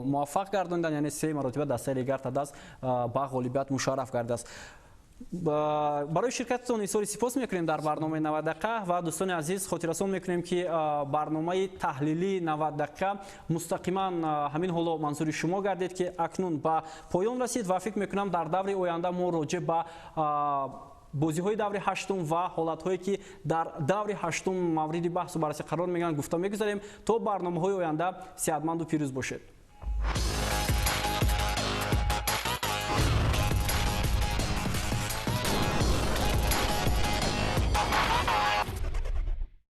муваффақ гардонданд, яъне се маротиба дастаи Регар-ТадАЗ ба ғолибият мушарраф гардааст. Барои ширкататон изҳори сипос мекунем дар барномаи 90 дақиқа. Ва дӯстони азиз, хотиррасон мекунем, ки барномаи таҳлилии 90 дақиқа мустақиман ҳамин ҳоло манзури шумо гардид, ки акнун ба поён расид. Ва фикр мекунам, дар даври оянда мо роҷеъ ба бозиҳои даври ҳаштум ва ҳолатҳое, ки дар даври ҳаштум мавриди баҳсу баррасӣ қарор мегиранд, гуфта мегузарем. То барномаҳои оянда сеҳатманду пирӯз бошед.